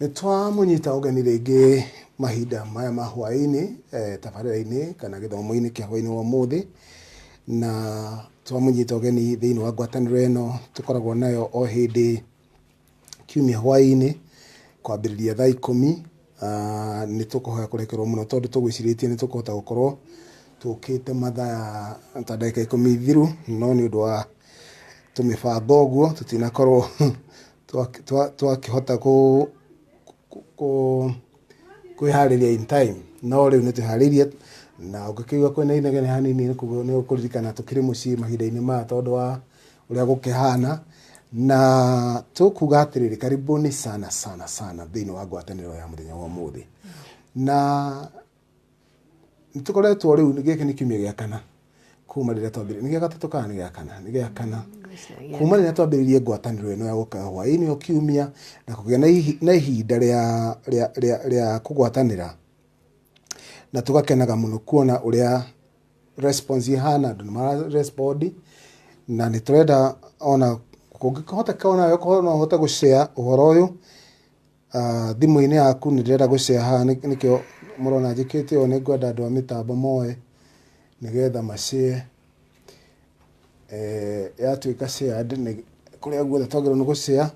Nĩ twamũnyita ũgeni rĩngĩ mahinda maya ma hwaĩ-inĩ tabarĩra-inĩ kana gĩthomo-inĩ kĩa hwaĩ-inĩ wa ũmũthĩ, na twamũnyita ũgeni thĩinĩ wa ngwatanĩro ĩno tũkoragwo nayo o hĩndĩ kiumia hwaĩ-inĩ kwambĩrĩria thaa 10. Nĩ tũkũhoya kũrekerwo mũno tondũ tũgwĩcirĩtie nĩ tũkũhota gũkorwo tũkĩte mathaa ta ndagĩka 10 thiru, no nĩ ũndũ wa tũmĩbango ũguo tũtinakorwo twakĩhota kwĩharĩria in time, no rĩu nĩ twĩharĩirie. Na ũngĩkĩigua kwĩna inegene hanini nĩ ũkũririkana tũkĩrĩ mũciĩ mahinda-inĩ maya tondũ wa ũrĩa gũkĩhana. Na tũkuga atĩrĩrĩ, karibuni sana sana sana thĩinĩ wa ngwatanĩro ya mũthenya wa ũmũthĩ. Na nĩ tũkoretwo rĩu gĩkĩ nĩ kiumia gĩa kana kuma rĩrĩa twambĩrĩirie, nĩ gĩa gatatũ kana nĩ gĩa kana? Nĩ gĩa kana kuma rĩrĩa twambĩrĩirie ngwatanĩro ĩno ya gũka hwaĩ-inĩ o kiumia na kũgĩa na ihinda rĩa kũgwatanĩra, na tũgakenaga mũno kuona ũrĩa response ihana, andũ nĩ mara respond. Na nĩ tũrenda ona kũngĩhoteka onawe ũkorwo no ũhote gũ share ũhoro ũyũ thimũ-inĩ yaku. Nĩ ndĩrenda gũ share haha, nĩkĩo mũrona njĩkĩte ũũ. Nĩ ngwenda andũ a mĩtambo moe nĩgetha ma share. Yatuĩka shared nĩ kũrĩa guothe twagĩrĩirwo nĩ gũ share.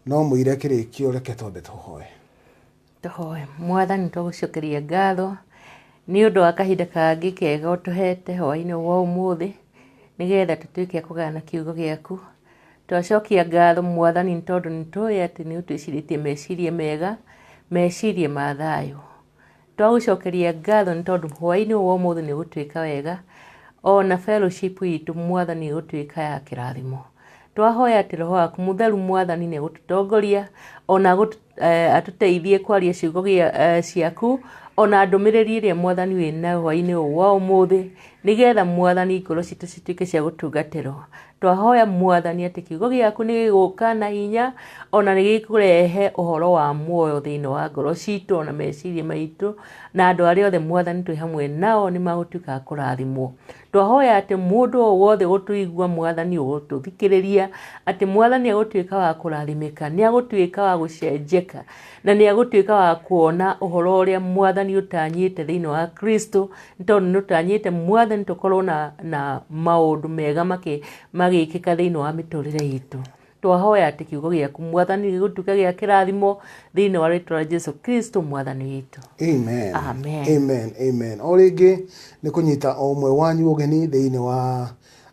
No mũire kĩrĩkio, reke twambe tũhoe. Tũhoe. Mwathani, twagũcokeria ngatho nĩ ũndũ wa kahinda kangĩ kega ũtũhete hwaĩ-inĩ wa ũmũthĩ nĩgetha tũtuĩke a kũgayana kiugo gĩaku. Twacokia ngatho, Mwathani, nĩ tondũ nĩ tũĩ atĩ nĩ ũtwĩcirĩtie meciria mega, meciria ma thayũ. Twagũcokeria ngatho nĩ tondũ hwaĩ-inĩ wa ũmũthĩ nĩ ũgũtwĩka wega, ona fellowship itũ, Mwathani, ĩgũtuĩka ya kĩrathimo. Twahoya atĩ Roho waku Mũtheru, Mwathani, nĩ egũtũtongoria ona atũteithie kwaria ciugo ciaku ona ndũmĩrĩri ĩrĩa, Mwathani, wĩ nayo hwaĩ-inĩ ũyũ wa ũmũthĩ, nĩgetha, Mwathani, ngoro citũ cituĩke cia gũtungatĩrwo. Twahoya, Mwathani, atĩ kiugo gĩaku nĩ gĩgũka na hinya ona nĩ gĩkũrehe ũhoro wa muoyo thĩinĩ wa ngoro citũ ona meciria maitũ, na andũ arĩa othe, Mwathani, twĩ hamwe nao nĩ magũtuĩka a kũrathimwo. Twahoya atĩ mũndũ o wothe ũgũtũigua, Mwathani, ũgũtũthikĩrĩria, atĩ, Mwathani, agũtuĩka wa kũrathimĩka, nĩ agũtuĩka wa gũcenjeka na nĩ agũtuĩka wa kuona ũhoro ũrĩa, Mwathani, ũtanyĩte thĩinĩ wa Kristo, nĩ tondũ nĩ ũtanyĩte, Mwathani, tũkorwo na maũndũ mega magĩkĩka thĩinĩ wa mĩtũrĩre itũ. Twahoya atĩ kiugo gĩaku, Mwathani, gĩgũtuĩka gĩa kĩrathimo thĩinĩ wa rĩtwa rĩa Jesu Kristo Mwathani witũ. Amen. Amen. Amen. Amen. O rĩngĩ nĩ kũnyita o ũmwe wanyu ũgeni thĩinĩ wa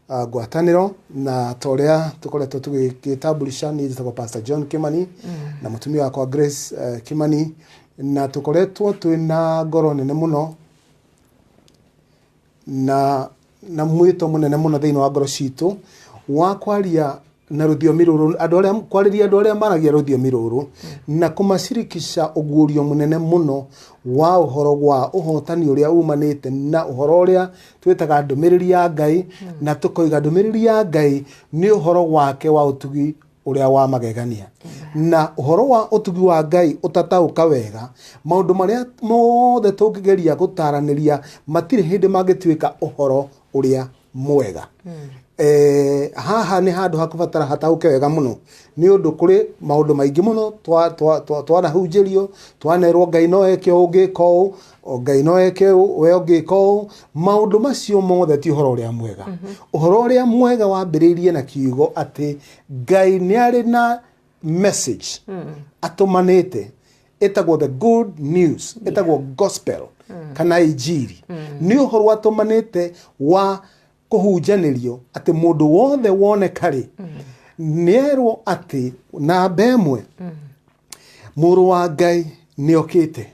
ngwatanĩro, na ta ũrĩa tũkoretwo tũgĩtamburisha, niĩ njĩtagwo Pastor John Kimani na mũtumia wakwa Grace Kimani, na tũkoretwo twĩna ngoro nene mũno na mwĩto mũnene mũno thĩinĩ wa ngoro citũ wa kwaria na rũthiomi rũrũ, andũ arĩa kwarĩria andũ arĩa maragia rũthiomi rũrũ na kũmacirikisha ũguũrio mũnene mũno wa ũhoro wa ũhotani ũrĩa umanĩte na ũhoro ũrĩa twĩtaga ndũmĩrĩri ya Ngai, na tũkoiga ndũmĩrĩri ya Ngai nĩ ũhoro wake wa ũtugi ũrĩa wa magegania. Na ũhoro wa ũtugi wa Ngai ũtataũka wega, maũndũ marĩa mothe tũngĩgeria gũtaranĩria matirĩ hĩndĩ mangĩtuĩka ũhoro ũrĩa mwega. Haha nĩ handũ hakũbatara hataũke wega mũno, nĩ ũndũ kũrĩ maũndũ maingĩ mũno twanahunjĩrio, twanerwo Ngai no eke ũũ ũngĩka ũũ, o Ngai no eke ũũ we ũngĩka ũũ. Maũndũ macio mothe ti ũhoro ũrĩa mwega. Ũhoro ũrĩa mwega wambĩrĩirie na kiugo atĩ Ngai nĩ arĩ na message atũmanĩte ĩtagwo the good news, ĩtagwo gospel kana injiri. Nĩ ũhoro atũmanĩte wa kũhunjanĩrio atĩ mũndũ wothe woneka rĩ, nĩerwo atĩ namba 1, mũrũ wa Ngai nĩ okĩte,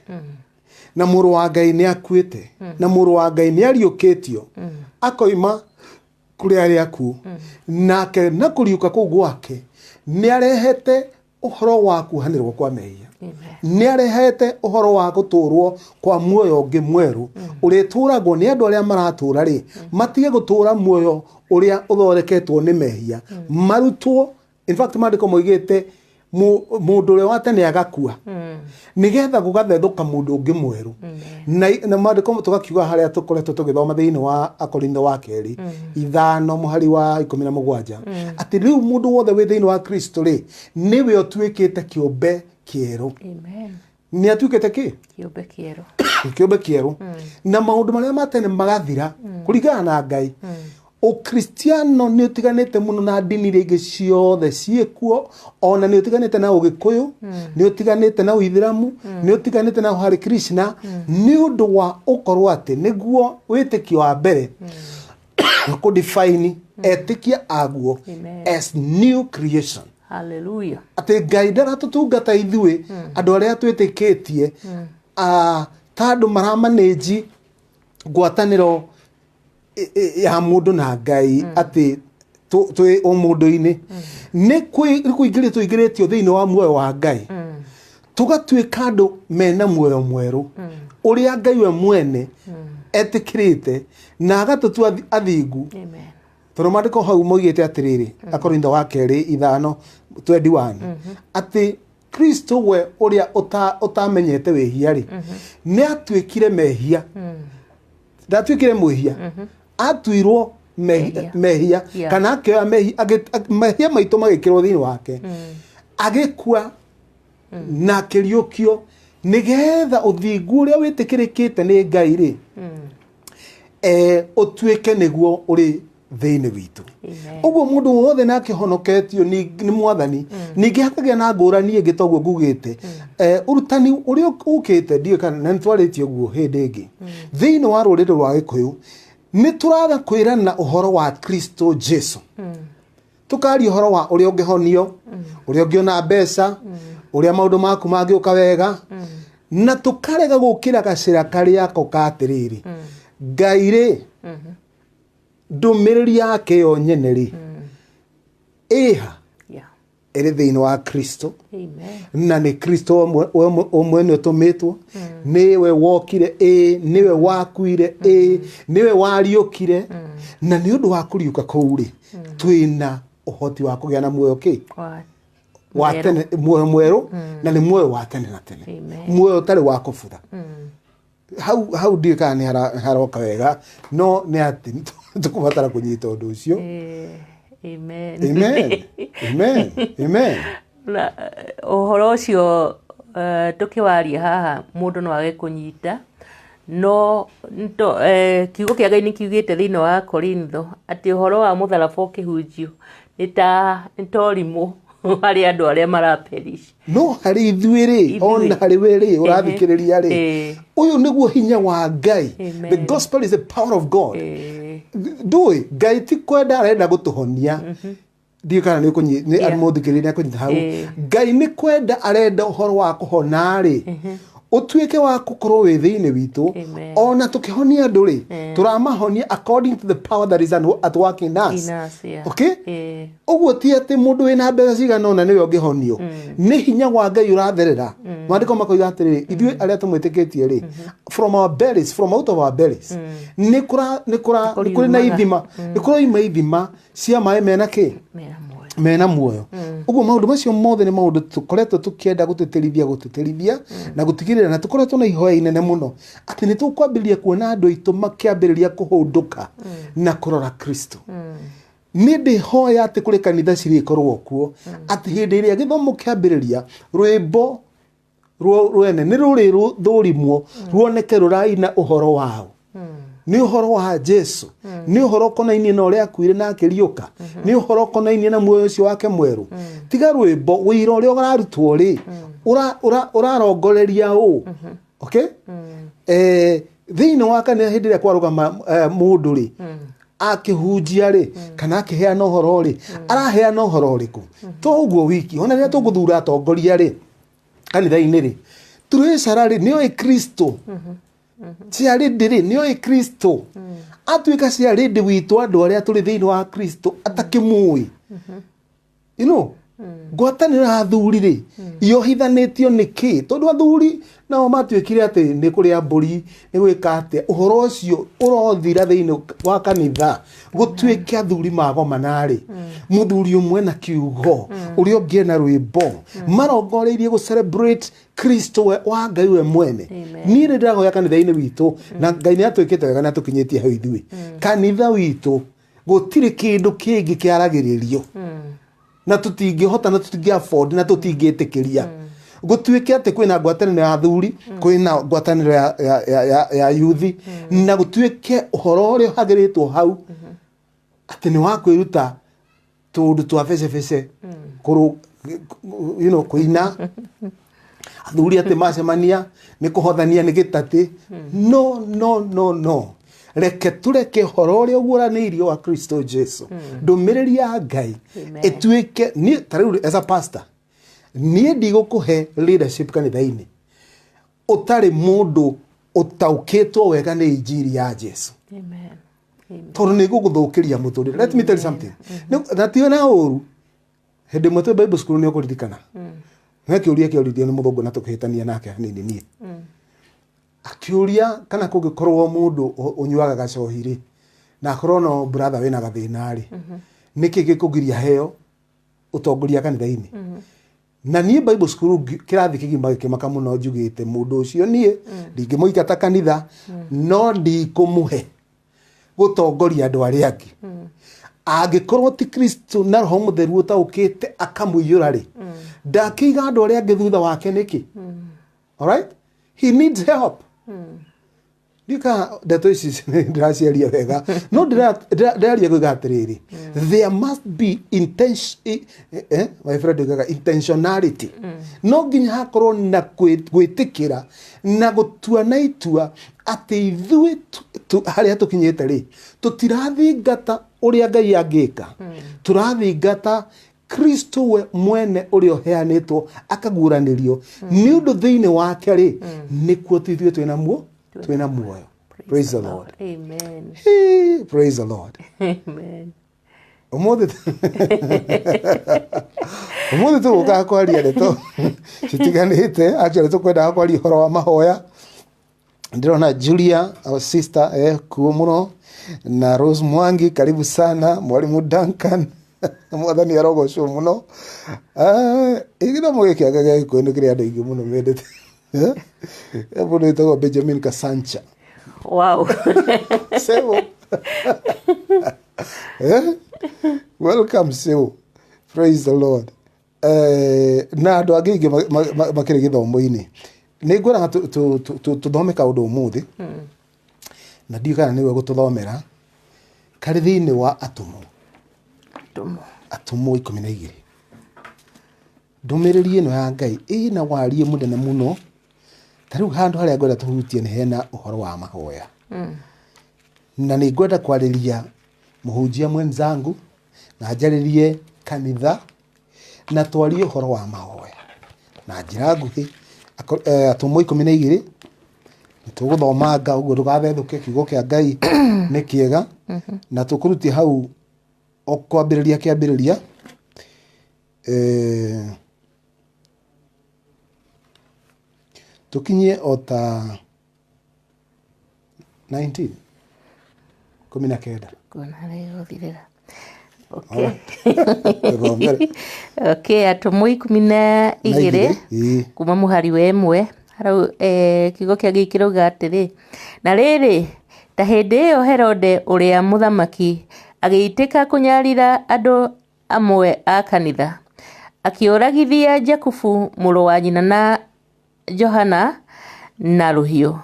na mũrũ wa Ngai nĩ akuĩte, na mũrũ wa Ngai nĩ ariũkĩtio akoima kũrĩ arĩa akuũ, nake na kũriũka kũu gwake nĩ arehete ũhoro wa kuohanĩrwo kwa mehia, nĩ arehete ũhoro wa gũtũrwo kwa muoyo ũngĩ mwerũ ũrĩtũragwo nĩ andũ arĩa maratũra rĩ, matige gũtũra muoyo ũrĩa ũthondeketwo nĩ mehia, marutwo. In fact, maandĩko moigĩte mũndũ ũrĩa wa tene agakua nĩgetha gũgathethũka mũndũ ũngĩ mwerũ. Na maandĩko tũgakiuga harĩa tũkoretwo tũgĩthoma thĩinĩ wa Akorintho wa kerĩ 5 mũhari wa 17 atĩ rĩu mũndũ wothe wĩ thĩinĩ wa Kristo rĩ, nĩwe ũtuĩkĩte kĩũmbe. Kĩerũ. Amen. Nĩ atuĩkĩte kĩ? Kĩũmbe kĩerũ. Kĩũmbe kĩerũ, na maũndũ marĩa ma tene magathira kũringana na Ngai. Ũkristiano nĩ ũtiganĩte mũno na ndini iria ingĩ ciothe ciĩkuo, ona nĩ ũtiganĩte na Ũgĩkũyũ, nĩ ũtiganĩte na Ũithĩramu, nĩ ũtiganĩte na Hare Krishna, nĩ ũndũ wa ũkorwo atĩ nĩguo wĩtĩkio wa mbere kũdefine etĩkia aguo Amen. as new creation. Hallelujah. Atĩ Ngai ndaratũtungata ithuĩ andũ arĩa twĩtĩkĩtie ta andũ maramanĩnji ngwatanĩro ya mũndũ na Ngai, atĩ twĩ ũmũndũ-inĩ nĩ kũingĩrio tũingĩrĩtio thĩinĩ wa muoyo wa Ngai, tũgatuĩka andũ mena muoyo mwerũ ũrĩa Ngai we mwene etĩkĩrĩte na agatũtua athingu. Amen. Tondũ maandĩko hau moigĩte atĩrĩrĩ, Akorintho wa kerĩ 5:21, atĩ Kristo we ũrĩa ũtamenyete wĩhia rĩ, nĩ atuĩkire mehia. Ndatuĩkire mwĩhia, atuirwo mehia. Mehia. Kana akĩoya mehia, mehia maitũ magĩkĩrwo thĩinĩ wake, agĩkua na akĩriũkio, nĩgetha ũthingu ũrĩa wĩtĩkĩrĩkĩte nĩ Ngai rĩ, ũtuĩke nĩguo ũrĩ thĩinĩ witũ. Amen. Ũguo mũndũ wothe nake honoketio nĩ Mwathani, ningĩ hakagĩa na ngũrani ĩngĩ toguo ngugĩte. Ũrutani ũrĩa ũkĩte, ndiũĩ kana na nĩtwarĩtie ũguo hĩndĩ ĩngĩ, thĩinĩ wa rũrĩrĩ rwa Gĩkũyũ nĩ tũraga kwĩrana ũhoro wa Kristo Jesu. Tũkaria ũhoro wa ũrĩa ũngĩhonio, ũrĩa ũngĩona mbeca, ũrĩa maũndũ maku mangĩũka wega, na tũkarega gũkĩra gacĩra karĩa ko ka atĩrĩrĩ, Ngai rĩ, ndũmĩrĩri yake yo nyene rĩ, ĩha ĩrĩ thĩinĩ wa Kristo. Amen. Na nĩ Kristo we mwene ũtũmĩtwo, nĩwe wokire, ĩ nĩwe wakuire, ĩ nĩwe wariũkire, na nĩ ũndũ wa kũriũka kũu rĩ, twĩna ũhoti wa kũgĩa na muoyo kĩ Wa wa mwerũ. Tene, muoyo mwerũ, na nĩ muoyo wa tene na tene. Amen. Muoyo ũtarĩ wa kũbutha. Hau hau ndiũĩ kana nĩ haroka wega, no nĩ atĩ tũkũbatara kũnyita ũndũ ũcio. Amen. Amen, amen, amen. Na ũhoro ũcio tũkĩwaria haha, mũndũ no age kũnyita, no kiugo kĩa Ngai nĩ kiugĩte thĩinĩ wa Korintho atĩ ũhoro wa mũtharaba ũkĩhunjio nĩ ta ũrimũ harĩ andũ arĩa maraperish. No harĩ ithuĩ rĩ, Ithuĩ. ona harĩ we rĩ ũrathikĩrĩria rĩ, ũyũ nĩguo hinya wa Ngai. Amen. The gospel is the power of God. Ndũĩ Ngai ti kwenda arenda gũtũhonia, ndiũĩ kana nĩ nĩ mũthikĩrĩria nĩ akũnyita hau. Ngai nĩ kwenda arenda ũhoro wa kũhona rĩ, ũtuĩke wa gũkorwo wĩ thĩinĩ witũ. Amen. Ona tũkĩhonia andũ rĩ, tũramahonia according to the power that is at work in us. In us, yeah. Okay? Ũguo ti atĩ mũndũ wĩna mbeca cigana ũna nĩwe ũngĩhonio, nĩ hinya wa Ngai ũratherera. Maandĩko makoiga atĩrĩrĩ, ithuĩ arĩa tũmwĩtĩkĩtie rĩ, from our bellies, from out of our bellies, nĩ kũra nĩ kũra nĩ kũrĩ na Nĩkũriumaga. ithima, nĩ kũroima ithima cia maĩ mena kĩ? Mena muoyo. Mena muoyo. Ũguo maũndũ macio mothe nĩ maũndũ tũkoretwo tũkĩenda gũtĩtĩrithia na gũtigĩrĩra, na tũkoretwo na ihoya inene mũno atĩ nĩ tũkwambĩrĩria kuona andũ aitũ makĩambĩrĩria kũhũndũka na kũrora Kristo. Nĩ ndĩhoya atĩ kũrĩ kanitha cirĩkorwo kuo atĩ hĩndĩ ĩrĩa gĩthomo kĩambĩrĩria, rwĩmbo rwene nĩ rũrĩ thũrimwo ruoneke rũraina ũhoro wao, nĩ ũhoro wa Jesu, nĩ ũhoro ũkonainie na ũrĩa akuire na akĩriũka, nĩ ũhoro ũkonainie na muoyo ũcio wake mwerũ. Tiga rwĩmbo, wĩira ũrĩa ũrarutwo rĩ, ũrarongoreria ũ? Okay, thĩinĩ wa kanitha hĩndĩ ĩrĩa kwarũgama mũndũ rĩ, akĩhunjia rĩ, kana akĩheana ũhoro rĩ, araheana ũhoro ũrĩkũ? To ũguo wiki, ona rĩrĩa tũgũthura atongoria rĩ kanitha-inĩ rĩ, treasurer rĩ, nĩoĩ Kristo? Ciarĩndĩ rĩ, nĩoĩ Kristo? Atuĩka ciarĩndĩ witũ andũ arĩa tũrĩ thĩinĩ wa Kristo atakĩmũĩ, ngwatanĩro ya athuri rĩ, yohithanĩtio nĩ kĩ? Tondũ athuri nao matuĩkire atĩ nĩ kũrĩa mbũri, nĩ gwĩka atĩa, ũhoro ũcio ũrothira thĩinĩ wa kanitha. Gũtuĩke athuri magomana rĩ, mũthuri ũmwe na kiugo, ũrĩa ũngĩ ena rwĩmbo, marongoreirie gũ celebrate Kristo wa Ngai we mwene. Amen. Niĩ nĩ ndĩrahoya kanitha-inĩ witũ, na Ngai nĩ atwĩkĩte wega na atũkinyĩtie hau ithuĩ, kanitha witũ gũtirĩ kĩndũ kĩngĩ kĩaragĩrĩrio, na tũtingĩhota na tũtingĩ afford na tũtingĩtĩkĩria. Gũtuĩke atĩ kwĩna ngwatanĩro ya athuri, kwĩna ngwatanĩro ya yuthi, na gũtuĩke ũhoro ũrĩa ũhagĩrĩtwo hau atĩ nĩ wa kwĩruta tũũndũ twa becebece, kũrũ kũina athuri atĩ macemania nĩ kũhothania nĩ gĩtatĩ. No, no, no, no, reke tũreke ũhoro ũrĩa ũguũranĩirio wa Kristo Jesu, ndũmĩrĩri ya Ngai, Amen. ĩtuĩke niĩ ta rĩu as a pastor, niĩ ndigũkũhe leadership kanitha-inĩ ũtarĩ mũndũ ũtaũkĩtwo wega nĩ injiri ya Jesu. Amen. Amen. Tondũ nĩ gũgũthũkĩria mũtũrĩre. Let me tell you something. Na ti na ũru, hĩndĩ ĩmwe twĩ Bible school, nĩ ũkũririkana he kĩũria kĩoririo nĩ mũthũngũ na tũkĩhĩtania nake hanini. Niĩ akĩũria kana kũngĩkorwo mũndũ ũnyuaga gacohi rĩ, na akorwo no brother wĩna gathĩna rĩ, nĩkĩ gĩkũgiria heo ũtongoria kanitha-inĩ? Na niĩ Bible school kĩrathi kĩgima gĩkĩmaka mũno. Njugĩte mũndũ ũcio niĩ ndingĩmũingata kanitha, no ndikũmũhe gũtongoria andũ arĩa angĩ angĩkorwo ti Kristo na Roho Mũtheru ũtaũkĩte akamũiyũra rĩ, ndakĩiga andũ arĩa angĩ thutha wake nĩkĩ? Alright, he needs help. Ndika ndeto ici ndĩraciaria wega, no ndĩraria kuiga atĩrĩrĩ, there must be intention, my friend oigaga intentionality. No nginya hakorwo na gwĩtĩkĩra na gũtua na itua atĩ ithuĩ harĩa tũkinyĩte rĩ, tũtirathingata ũrĩa Ngai angĩka, tũrathingata Kristo we mwene ũrĩa ũheanĩtwo akaguũranĩrio, nĩ ũndũ thĩinĩ wake rĩ, nĩkuo ithuĩ twĩna muoyo. Praise the Lord. Amen. Hey, praise the Lord. Amen. Ũmũthĩ tũgũkaga kwaria ndeto citiganĩte. Actually, tũkwendaga kwaria ũhoro wa mahoya. Ndĩrona Julia, our sister, kuo mũno, na Rose Mwangi, karibu sana. Mwalimu Duncan, Mwathani arogocwo mũno. Gĩthomo gĩkĩ anga gĩa Gĩkũyũ nĩ kĩrĩ andũ aingĩ mũno mendete. Mũndũ wĩtagwo Benjamin Kasancha. Sewo. Eh? Welcome, Sewo. Praise the Lord. Na andũ angĩ aingĩ makĩrĩ gĩthomo-inĩ. Nĩ ngwendaga tũthome kaũndũ ũmũthĩ, na ndiũĩ kana nĩwe gũtũthomera, karĩ thĩinĩ wa Atũmwo. Atũmwo. Atũmwo 12. Ndũmĩrĩri ĩno ya Ngai ĩna wariĩ mũnene mũno. Ta rĩu handũ harĩa ngwenda tũhutie nĩ hena ũhoro wa mahoya, na nĩ ngwenda kwarĩria mũhunjia mwenzangu na njarĩrie kanitha na twarie ũhoro wa mahoya na njĩra nguhĩ. Atũmwo 12, nĩ tũgũthomanga ũguo, ndũgathethũke. Kiugo kĩa Ngai nĩ kĩega, na tũkũrutia hau o kwambĩrĩria kĩambĩrĩria, tũkinyie o ta 19, 19. Kuona harĩa ĩgũthirĩra. Okay. Tũthomere. Okay, Atũmwo 12. Ĩĩ. Kuma mũhari wa 1 harau, kiugo kĩa Ngai kĩrauga atĩrĩ, "Na rĩrĩ, ta hĩndĩ ĩyo Herode ũrĩa mũthamaki agĩitĩka kũnyarira andũ amwe a kanitha, akĩũragithia Jakubu mũrũ wa nyina na Johana na rũhiũ.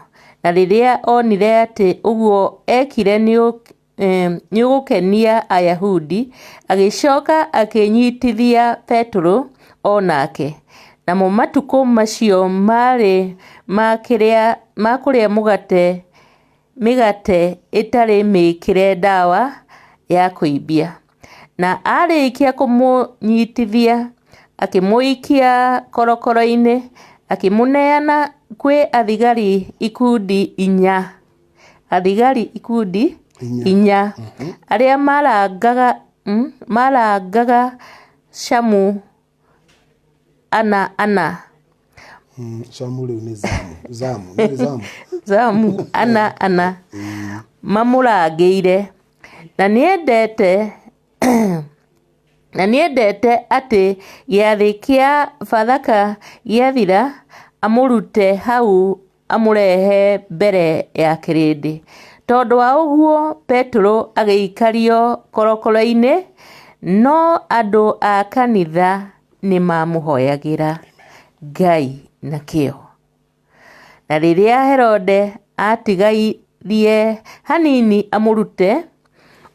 Na rĩrĩa onire atĩ ũguo ekire nĩ ũgũkenia Ayahudi, agĩcoka akĩnyitithia Petero o nake. Namo matukũ macio marĩ ma kũrĩa mĩgate ĩtarĩ mĩĩkĩre ndawa ya kũimbia. Na arĩkia kũmũnyitithia, akĩmũikia korokoro-inĩ, akĩmũneana kwĩ athigari ikundi inya, athigari ikundi Inya. inya, arĩa marangaga camu ana ana." Camu rĩu nĩ zamu, zamu nĩ zamu. Zamu ana ana mamũrangĩire. Na nĩendete atĩ gĩathĩ kĩa Bathaka gĩathira, amũrute hau amũrehe mbere ya kĩrĩndĩ. Tondũ wa ũguo Petero agĩikario korokoro-inĩ, no andũ a kanitha nĩ mamũhoyagĩra." Ngai na kĩyo. Na rĩrĩa Herode aatigairie hanini amũrute,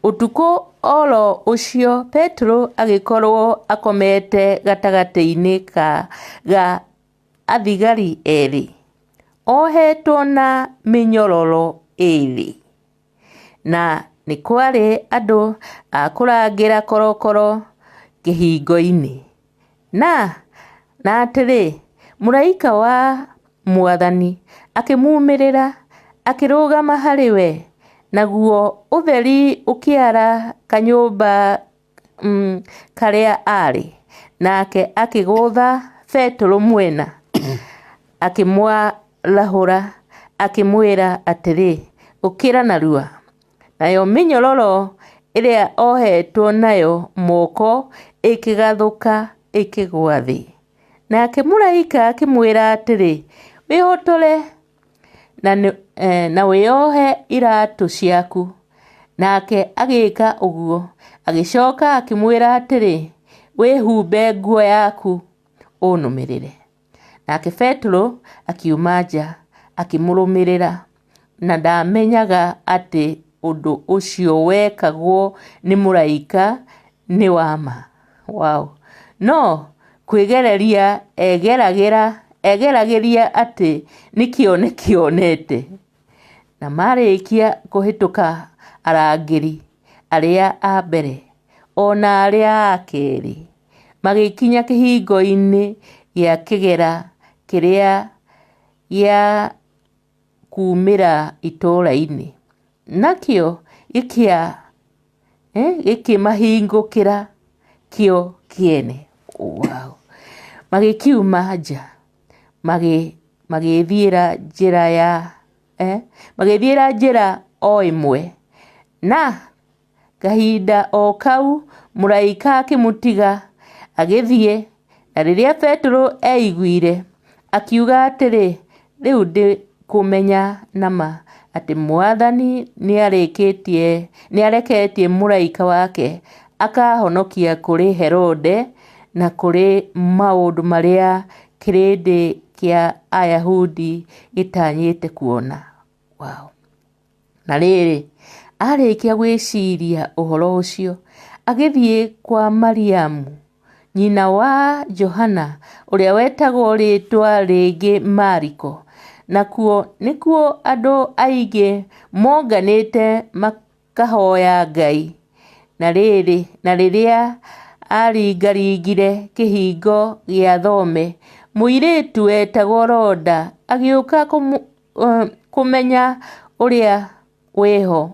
ũtukũ oro ũcio Petero agĩkorwo akomete gatagatĩ-inĩ ga athigari erĩ, ohetwo na mĩnyororo ĩĩrĩ. Na nĩ kwarĩ andũ a kũrangĩra korokoro kĩhingo-inĩ. Na na atĩrĩ, mũraika wa Mwathani akĩmuumĩrĩra, akĩrũgama harĩ we, naguo ũtheri ũkĩara kanyũmba karĩa aarĩ. Nake akĩgũtha Petero mwena, akĩmwarahũra, akĩmwĩra atĩrĩ, ũkĩra narua. Nayo mĩnyororo ĩrĩa ohetwo nayo moko ĩkĩgathũka ĩkĩgũa thĩ. Nake mũraika akĩmwĩra atĩrĩ, wĩhotore na wĩohe iratũ ciaku. Nake agĩka ũguo. Agĩcoka akĩmwĩra atĩrĩ, wĩhumbe nguo yaku ũnũmĩrĩre. Nake Petero akiuma nja akĩmũrũmĩrĩra, na ndamenyaga atĩ ũndũ ũcio wekagwo nĩ mũraika nĩ wa ma. Wow. No kwĩgereria egeragĩria atĩ nĩ kĩoneki onete. Na marĩkia kũhĩtũka arangĩri arĩa a mbere o na arĩa a kerĩ, magĩkinya kĩhingo-inĩ gĩa kĩgera kĩrĩa gĩa kuumĩra itũũra-inĩ, nakĩo gĩkĩmahingũkĩra kĩo kĩene. Wow. Magĩkiuma nja, magĩthiĩra njĩra ya magĩthiĩra njĩra o ĩmwe, na kahinda o kau mũraika akĩmũtiga agĩthiĩ. Na rĩrĩa Petero eiguire, akiuga atĩrĩ, rĩu ndĩkũmenya na ma atĩ Mwathani nĩareketie mũraika wake akahonokia kũrĩ Herode na kũrĩ maũndũ marĩa kĩrĩndĩ kĩa Ayahudi gĩtanyĩte kuona. Wow. Na rĩrĩ, arĩkia gwĩciria ũhoro ũcio, agĩthiĩ kwa Mariamu, nyina wa Johana, ũrĩa wetagwo rĩĩtwa rĩngĩ Mariko, nakuo nĩkuo andũ aingĩ monganĩte makahoya Ngai. Na rĩrĩ, na rĩrĩa aringaringire kĩhingo gĩa thome, mũirĩtu wetagwo Roda agĩũka kũmenya ũrĩa wĩho.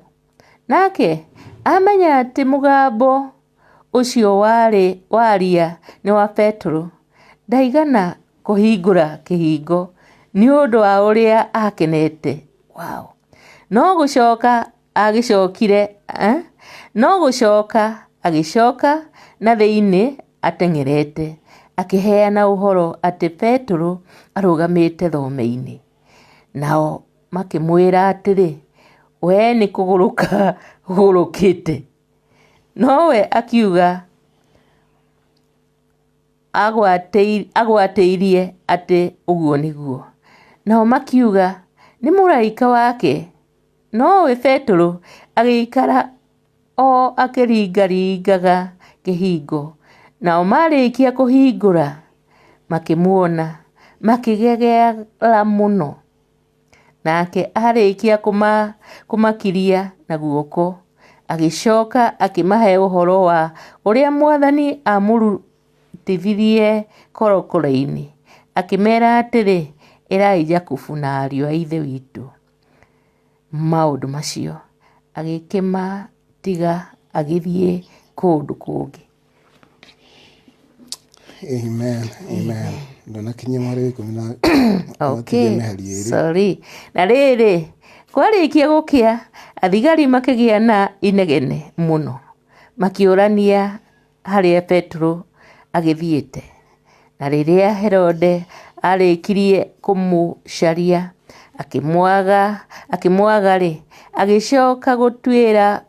Nake amenya atĩ mũgambo ũcio warĩ waria nĩ wa Petero, ndaigana kũhingũra kĩhingo nĩ ũndũ wa ũrĩa akenete. Wow. No gũcoka agĩcokire no gũcoka agĩcoka na thĩinĩ ateng'erete, akĩheana ũhoro atĩ Petero arũgamĩte thome-inĩ. Nao makĩmwĩra atĩrĩ, we nĩ kũgũrũka ũgũrũkĩte. Nowe akiuga agwatĩirie atĩ ũguo nĩguo. Nao makiuga, nĩ mũraika wake. Nowe Petero agĩikara o akĩringaringaga kĩhingo. Nao marĩkia kũhingũra, makĩmuona, makĩgegeara mũno. Nake arĩkia kũmakiria na guoko, agĩcoka akĩmahe ũhoro wa ũrĩa Mwathani amũrutithirie korokoro-inĩ. Akĩmera atĩrĩ, ĩrai Jakubu na ariũ a Ithe witũ maũndũ macio. Agĩkĩmatiga agĩthiĩ kũndũ kũngĩ. Amen, amen. Ndũnakinyia mweri wa ikũmi na Okay, ũgatigia mĩhari ĩrĩ. sorry. Na rĩrĩ, kwarĩkia gũkĩa, athigari makĩgĩa na inegene mũno, makĩũrania harĩa Petero agĩthiĩte. Na rĩrĩa Herode arĩkirie kũmũcaria, akĩmwaga-rĩ, agĩcoka gũtuĩra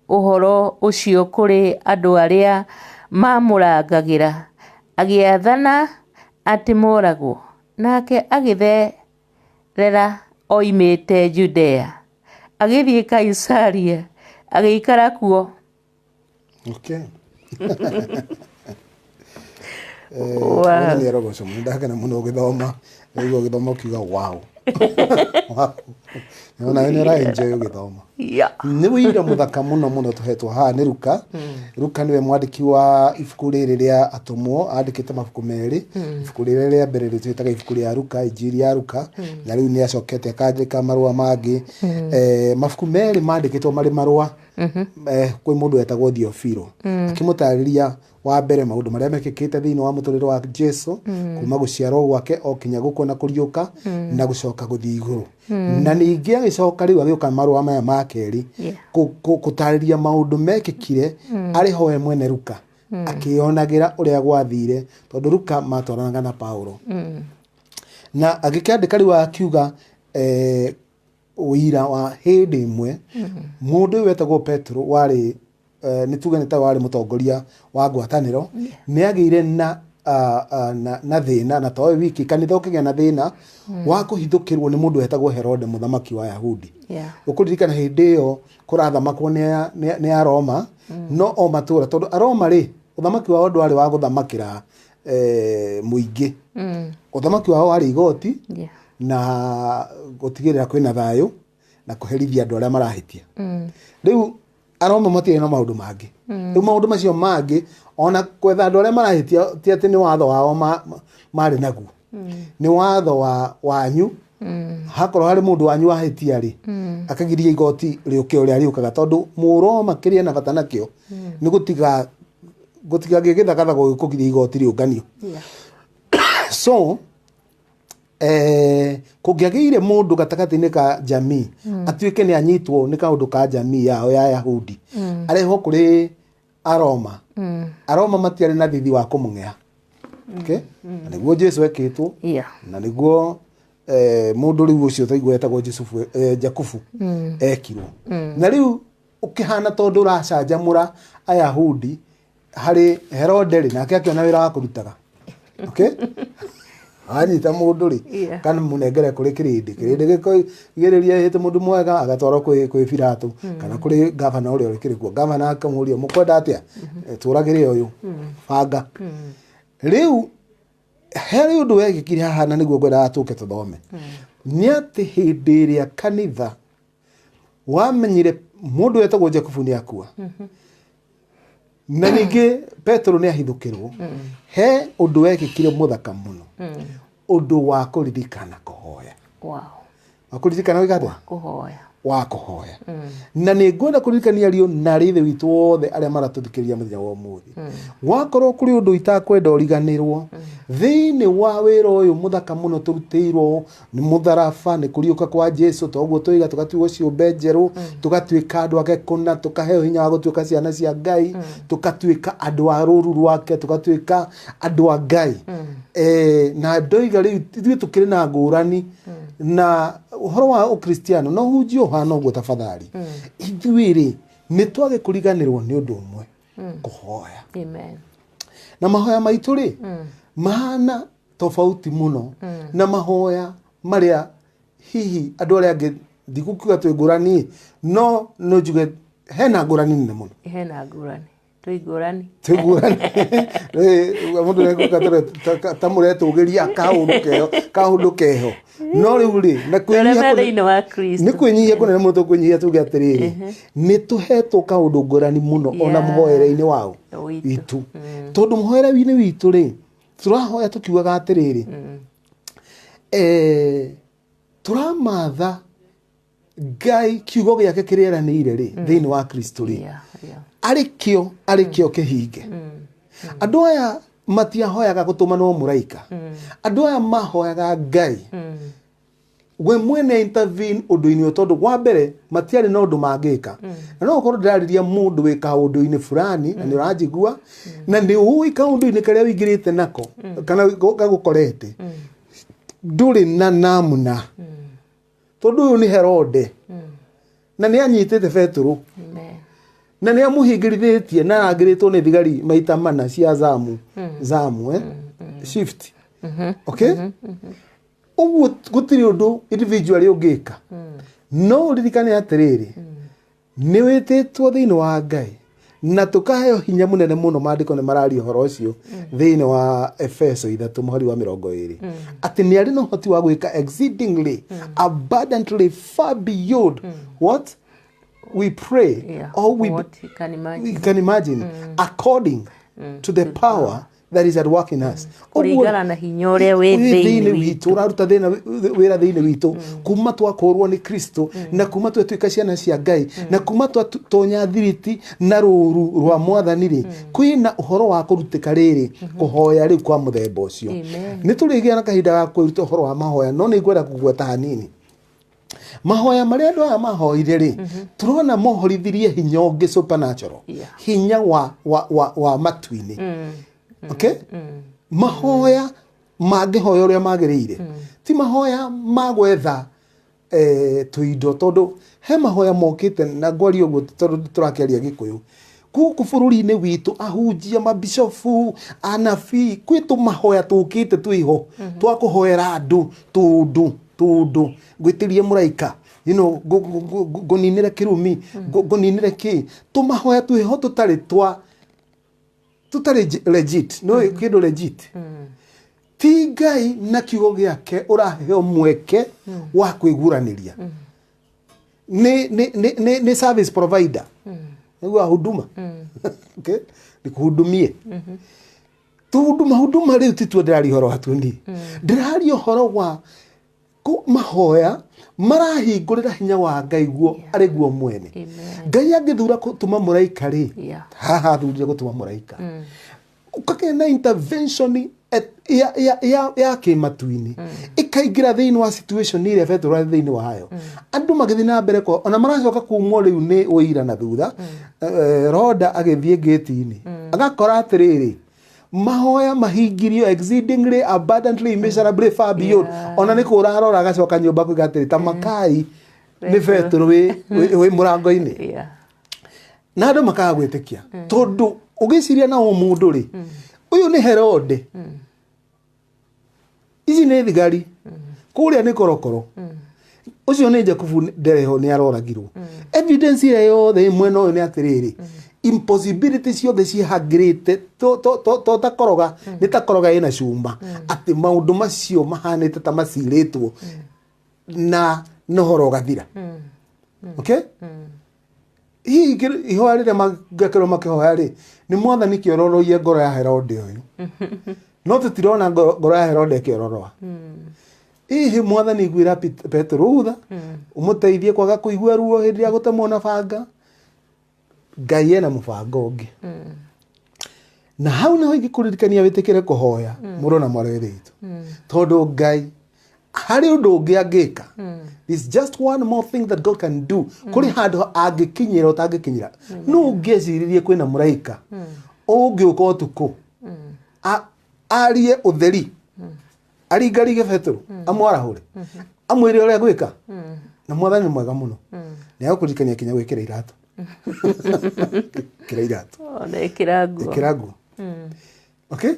ũhoro ũcio kũrĩ andũ arĩa maamũrangagĩra, agĩathana Atĩ moragwo. Nake agĩtherera oimĩte Judea, agĩthiĩ Kaisaria, agĩikara kuo. Okay. Wow. Mwathani arogocwo mũno ndakena mũno ũgĩthoma ndaigua ũgĩthoma ũkiuga wow. Wow. Nawe nĩ ũra enjoy ũgĩthoma. Yeah. Nĩ wĩira mũthaka mũno mũno tũhetwo haha nĩ Luka. Luka nĩwe mwandĩki wa ibuku rĩrĩ rĩa atũmwo, andĩkĩte mabuku merĩ. Ibuku rĩrĩa rĩa mbere rĩtwĩtaga ibuku rĩa Luka, injiri ya Luka, na rĩu nĩ acokete akandĩka marũa mangĩ. Mabuku merĩ mandĩkĩtwo marĩ marũa kwĩ mũndũ wetagwo Thiofilo, akĩmũtarĩria wa mbere maũndũ marĩa mekĩkĩte thĩinĩ wa mũtũrĩre wa Jesu, kuma gũciarwo gwake o kinya gũkua na kũriũka na gũcoka gũthiĩ igũrũ. Na ningĩ agĩcoka rĩu agĩũka marũa maya ma kerĩ gũtarĩria maũndũ mekĩkire arĩ ho we mwene Luka, akĩyonagĩra ũrĩa gwathire, tondũ Luka matwaranaga na Paulo. Na agĩkĩandĩka rĩu akiuga ũira wa hĩndĩ ĩmwe mũndũ ũyũ wetagwo Petro warĩ nĩ tuge nĩ ta warĩ mũtongoria wa ngwatanĩro, nĩ agĩire na thĩna, na towe wiki kanitha ũkĩgĩa na thĩna wa kũhithũkĩrwo nĩ mũndũ wetagwo Herode, mũthamaki wa Yahudi. Ũkũririkana hĩndĩ ĩyo kũrathamakwo nĩ Aroma, no o matũra, tondũ Aroma rĩ, ũthamaki wao ndwarĩ wa gũthamakĩra mũingĩ. Ũthamaki wao warĩ igoti na gũtigĩrĩra kwĩna thayũ na kũherithia andũ arĩa marahĩtia. Rĩu Aroma matiarĩ na maũndũ mangĩ. Rĩu maũndũ macio mangĩ, ona kwetha andũ arĩa marahĩtia, ti atĩ nĩ watho wao marĩ naguo, nĩ watho wa wanyu. Hakorwo harĩ mũndũ wanyu wahĩtia rĩ, akagiria igoti rĩũke ũrĩa rĩũkaga, tondũ Mũroma kĩrĩa na bata nakĩo nĩ gũtiga gũtigagĩe gĩthagathago gĩkũgiria igoti rĩũnganio. So kũngĩagĩire mũndũ gatagatĩ-inĩ ka jamii atuĩke nĩ anyitwo nĩ kaũndũ ka jamii yao ya Yahudi, arehwo kũrĩ Aroma, Aroma matiarĩ na thithi wa kũmũng'ea. Okay? Na nĩguo Jesu ekĩtwo, na nĩguo mũndũ rĩu ũcio twaigua etagwo Jusufu, Jakubu ekirwo. Na rĩu ũkĩhana tondũ ũracanjamũra Ayahudi harĩ Herode rĩ, nake akĩona wĩra wa kũrutaga. Okay? Anyita mũndũ rĩ, kana mũnengere kũrĩ kĩrĩndĩ, kĩrĩndĩ gĩkũgĩrĩria hĩte mũndũ mwega agatwarwo kwĩ Pilato kana kũrĩ gavana ũrĩa ũkĩrĩ kuo. Gavana akamũria, mũkwenda atĩa? Tũragĩre ũyũ banga. Rĩu harĩ ũndũ wekĩkire haha, na nĩguo ngwendaga tũke tũthome, nĩ atĩ hĩndĩ ĩrĩa kanitha wamenyire mũndũ wetagwo Jakubu nĩ akua na ningĩ Petero nĩ ahithũkĩrwo, he ũndũ wekĩkire mũthaka mũno, ũndũ wa kũririkana kũhoya. Wa kũririkana gwĩka atĩa? Kũhoya. Wa kũhoya. Na nĩ ngwenda kũririkania ariũ na arĩ ithe witũ othe arĩa maratũthikĩrĩria mũthenya wa ũmũthĩ, wakorwo kũrĩ ũndũ itakwenda ũriganĩrwo thĩinĩ wa wĩra ũyũ mũthaka mũno tũrutĩirwo nĩ mũtharaba, nĩ kũriũka kwa Jesu, toguo tũiga tũgatuĩka ciũmbe njerũ, tũgatuĩka andũ ake kũna, tũkaheo hinya wa gũtuĩka ciana cia Ngai, tũgatuĩka andũ a rũru rwake, tũgatuĩka andũ a Ngai. Na ndoiga rĩu ithuĩ tũkĩrĩ na ngũrani na ũhoro wa ũkristiano no hunjie ũhana ũguo, tafadhali, ithuĩ rĩ nĩ twage kũriganĩrwo nĩ ũndũ ũmwe, kũhoya. Amen. Na mahoya maitũ rĩ mahana tofauti mũno na mahoya marĩa hihi andũ arĩa angĩ. Ndikukiuga twĩ ngũrani, no no njuge hena ngũrani nene mũno. Hena ngũrani, twĩ ngũrani. Twĩ ngũrani. Mũndũ nĩekuga ta mũretũgĩria kaũndũ keho, kaũndũ keho, no rĩu rĩ na Tũrĩa kwĩnyihia me thĩinĩ wa Kristo. Nĩ kwĩnyihia kũnene mũno tũkwĩnyihia tuge atĩrĩrĩ, nĩ tũhetwo kaũndũ ngũrani mũno ona mũhoere-inĩ wao Witũ. witũ, tondũ mũhoere-inĩ witũ rĩ tũrahoya tũkiugaga atĩrĩrĩ, tũramatha Ngai kiugo gĩake kĩrĩa eranĩire rĩ thĩinĩ wa Kristo rĩ, arĩ kĩo, arĩ kĩo kĩhinge. Andũ aya matiahoyaga gũtũmanwo mũraika, andũ aya mahoyaga Ngai we mwene intervene ũndũ-inĩ ũyũ, tondũ wa mbere matiarĩ na ũndũ mangĩka. Na no ũkorwo ndĩrarĩria mũndũ wĩ kaũndũ-inĩ fulani na nĩ ũranjigua na nĩ ũĩ kaũndũ-inĩ karĩa ũingĩrĩte nako kana gagũkorete, ndũrĩ na namna, tondũ ũyũ nĩ Herode na nĩ anyitĩte Petero Amen. na nĩ amũhingĩrithĩtie na arangĩrĩtwo nĩ thigari maita mana cia zamu zamu, shift. Okay, ũguo gũtirĩ ũndũ individually ũngĩka, no ũririkane atĩrĩrĩ, nĩ wĩtĩtwo thĩinĩ wa Ngai na tũkaheo hinya mũnene mũno. Maandĩko nĩ mararia ũhoro ũcio thĩinĩ wa Efeso 3 mũhari wa 20, atĩ nĩ arĩ na ũhoti wa gwĩka exceedingly abundantly far beyond what we pray or we What you can imagine. We can imagine, according to the power that is at work in us. Ũguo- Kũringana na hinya ũrĩa wĩ wĩ thĩinĩ thĩinĩ witũ. witũ, ũraruta thĩna wĩra thĩinĩ witũ kuma twakũrwo nĩ Kristo, na kuma twatuĩka ciana cia Ngai, na kuma twatonya thiriti na rũru rwa Mwathani rĩ, kwĩna ũhoro wa kũrutĩka rĩrĩ kũhoya rĩu kwa mũthemba ũcio. Amen. Nĩ tũrĩgĩa na kahinda ga kwĩruta ũhoro wa mahoya, no nĩ ngwenda kũgweta hanini mahoya marĩa andũ aya mahoire rĩ, tũrona mohorithirie hinya ũngĩ supernatural, hinya wa matu-inĩ. Okay, mahoya mangĩhoya ũrĩa magĩrĩire, ti mahoya ma gwetha tũindo, tondũ he mahoya mokĩte na ngwaria ũguo tondũ tũrakĩaria Gĩkũyũ gũkũ bũrũri-inĩ witũ, ahunjia, mabicobu, anabii, kwĩ tũmahoya tũkĩte twĩho twa kũhoera andũ tũndũ tũndũ, ngwĩtĩrie mũraika, ngũninĩre kĩrumi, ngũninĩre kĩ, tũmahoya twĩho tũtarĩ twa tũtarĩ legit. No kĩndũ legit ti Ngai na kiugo gĩake ũraheo mweke wa kwĩguranĩria, nĩ service provider nĩguo huduma. Okay, nikuhudumie tuhuduma huduma. Rĩu ti tuo ndĩraria ũhoro watuo, niĩ ndĩraria ũhoro wa mahoya marahingũrĩra hinya wa Ngai guo arĩ guo mwene. Amen. Ngai angĩthura gũtũma mũraika rĩ, haha athurire gũtũma mũraika, ũkagĩa na intervention ya kĩmatu-inĩ ĩkaingĩra thĩinĩ wa situation ĩrĩa Petero arĩ thĩinĩ wayo. Andũ magĩthiĩ na mbere kwa ona maracoka kumwo rĩu nĩ ũira na thutha. Roda agĩthiĩ ngĩti-inĩ agakora atĩrĩrĩ, mahoya mahingirio exceedingly abundantly immeasurably far beyond. Ona nĩ kũra arora agacoka nyũmba kuga atĩrĩ, ta makai nĩ Petero wĩ mũrango-inĩ. Na andũ makaga gwĩtĩkia, tondũ ũgĩciria na ũmũndũ rĩ, ũyũ nĩ Herode, ici nĩ thigari, kũrĩa nĩ korokoro, ũcio nĩ Jakubu ndereho nĩ aroragirwo. Evidence ĩrĩa yothe ĩ mwena ũyũ nĩ atĩrĩrĩ, impossibility ciothe ciĩhangĩrĩte to ta koroga, nĩ ta koroga ĩna cuma, atĩ maũndũ macio mahanĩte ta macirĩtwo na ũhoro ũgathira. Okay, hihi ihoya rĩrĩa mangĩkorwo makĩhoya rĩ, nĩ Mwathani kĩororoie ngoro ya Herode ũyũ, no tũtirona ngoro ya Herode ĩkĩororoa. Hihi Mwathani iguĩra Petero rutha, ũmũteithie kwaga kũigua ruo hĩndĩ ya gũtemwo na banga. Ngai ena mũbango ũngĩ, na hau niho ingĩkũririkania wĩtĩkĩre kũhoya, mũrũ na mwarĩ wa Ithe witũ, tondũ Ngai harĩ ũndũ ũngĩ angĩka. There's just one more thing that God can do. Kũrĩ handũ angĩkinyĩra ũtangĩkinyĩra. No ũngĩeciririe kwĩna mũraika ũngĩũka ũtukũ, arie ũtheri, aringaringe Petero, amwarahũre, amwĩre ũrĩa gwĩka. Na Mwathani nĩ mwega mũno, nĩ agũkũririkania kinya gwĩkĩra iratũ. Kĩra iratũ. Ona ĩkĩra nguo. Ĩkĩra nguo. Okay,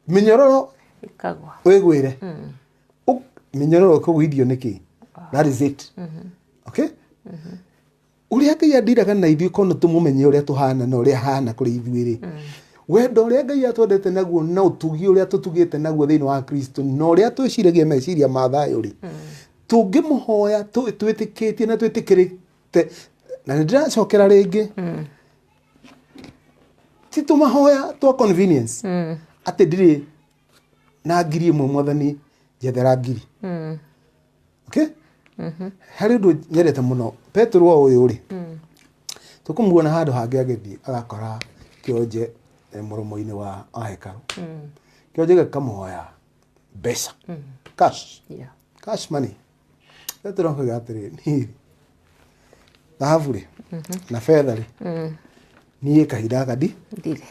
mĩnyororo ĩkagwa. Wĩgwĩre mĩnyororo ĩkũgũithio nĩkĩ? That is it. Okay, ũrĩa Ngai andiraga na ithuĩ, kono tũmũmenye ũrĩa tũhana na ũrĩa ahana kũrĩ ithuĩ rĩ, wendo ũrĩa Ngai atwendete naguo na ũtugi ũrĩa tũtugĩte naguo thĩinĩ wa Kristo na ũrĩa twĩciragia meciria ma thayũ rĩ, tũngĩmũhoya twĩtĩkĩtie na twĩtĩkĩrĩte, na nĩ ndĩracokera rĩngĩ, ti tũmahoya twa convenience, atĩ ndirĩ na 1000, Mwathani njethera 1000. Okay, harĩ ũndũ nyendete mũno. Petero o ũyũ rĩ, tũkũmuona handũ hangĩ agĩthiĩ agakora kĩonje mũromo-inĩ wa hekarũ, kĩonje gĩkamũhoya mbeca, cash, cash money. Petero akauga atĩrĩ, niĩ thahabu rĩ na betha rĩ, niĩ kahinda gaka ndi ndirĩ.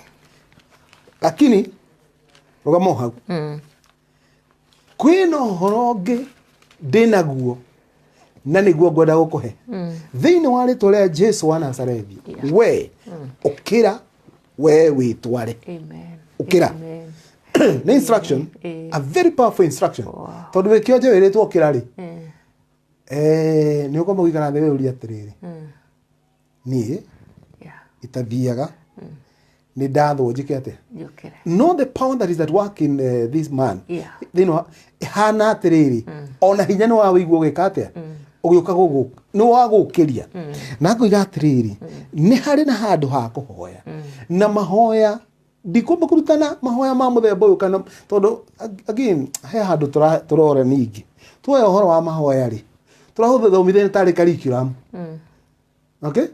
Lakini rũgama o hau, kwĩna ũhoro ũngĩ ndĩnaguo na nĩguo ngwenda gũkũhe thĩinĩ wa rĩtwa rĩa Jesu wa Nazarethi. We ũkĩra, we wĩtware. Amen. Ũkĩra. Amen. Nĩ instruction, a very powerful instruction. Tondũ wĩ kĩonje wĩrĩtwo ũkĩra rĩ, nĩ ũkwamba gũikara thĩ wĩyũrie atĩrĩrĩ, niĩ itathiaga nĩ ndathwo njĩke atĩa? Njũkĩre. No the power that is at work in this man thĩinĩ wa ĩhana atĩrĩrĩ, ona hinya nĩ wa wĩigua ũgĩka atĩa, ũgĩũka gũgũ nĩ wa gũkĩria na ngoiga atĩrĩrĩ, nĩ harĩ na handũ ha kũhoya na mahoya. Ndikwamba kũrutana mahoya ma mũthemba ũyũ kana tondũ again he handũ tũrora. Ningĩ tuoya ũhoro wa mahoya rĩ, tũrahũthomithia tarĩ curriculum. Okay,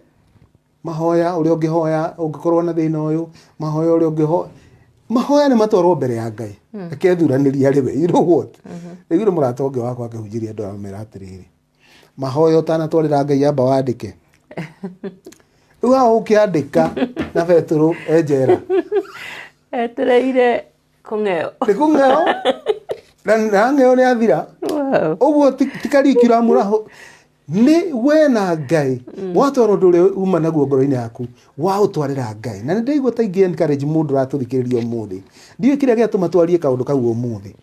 mahoya ũrĩa ũngĩhoya ũngĩkorwo na thĩna ũyũ, mahoya ũrĩa ũngĩhoya, mahoya nĩ matwarwo mbere ya Ngai, reke thuranĩria arĩ we. You know what, rĩu nĩ mũrata ũngĩ wakwa akĩhunjĩria andũ aramera atĩrĩrĩ, mahoya ũtanatwarĩra Ngai amba wandĩke. Rĩu haha ũkĩandĩka na Betũrũ enjera. Etereire kũng'eo. Nĩ kũng'eo na ng'eo nĩ athira. Ũguo ti curriculum ũraho, nĩ we na Ngai watwara ũndũ ũrĩa uma naguo ngoro-inĩ yaku, waũtwarĩra Ngai. Na nĩ ndaigua ta ingĩ encourage mũndũ ũratũthikĩrĩria ũmũthĩ. Ndiũĩ kĩrĩa gĩatũma twarie kaũndũ kau ũmũthĩ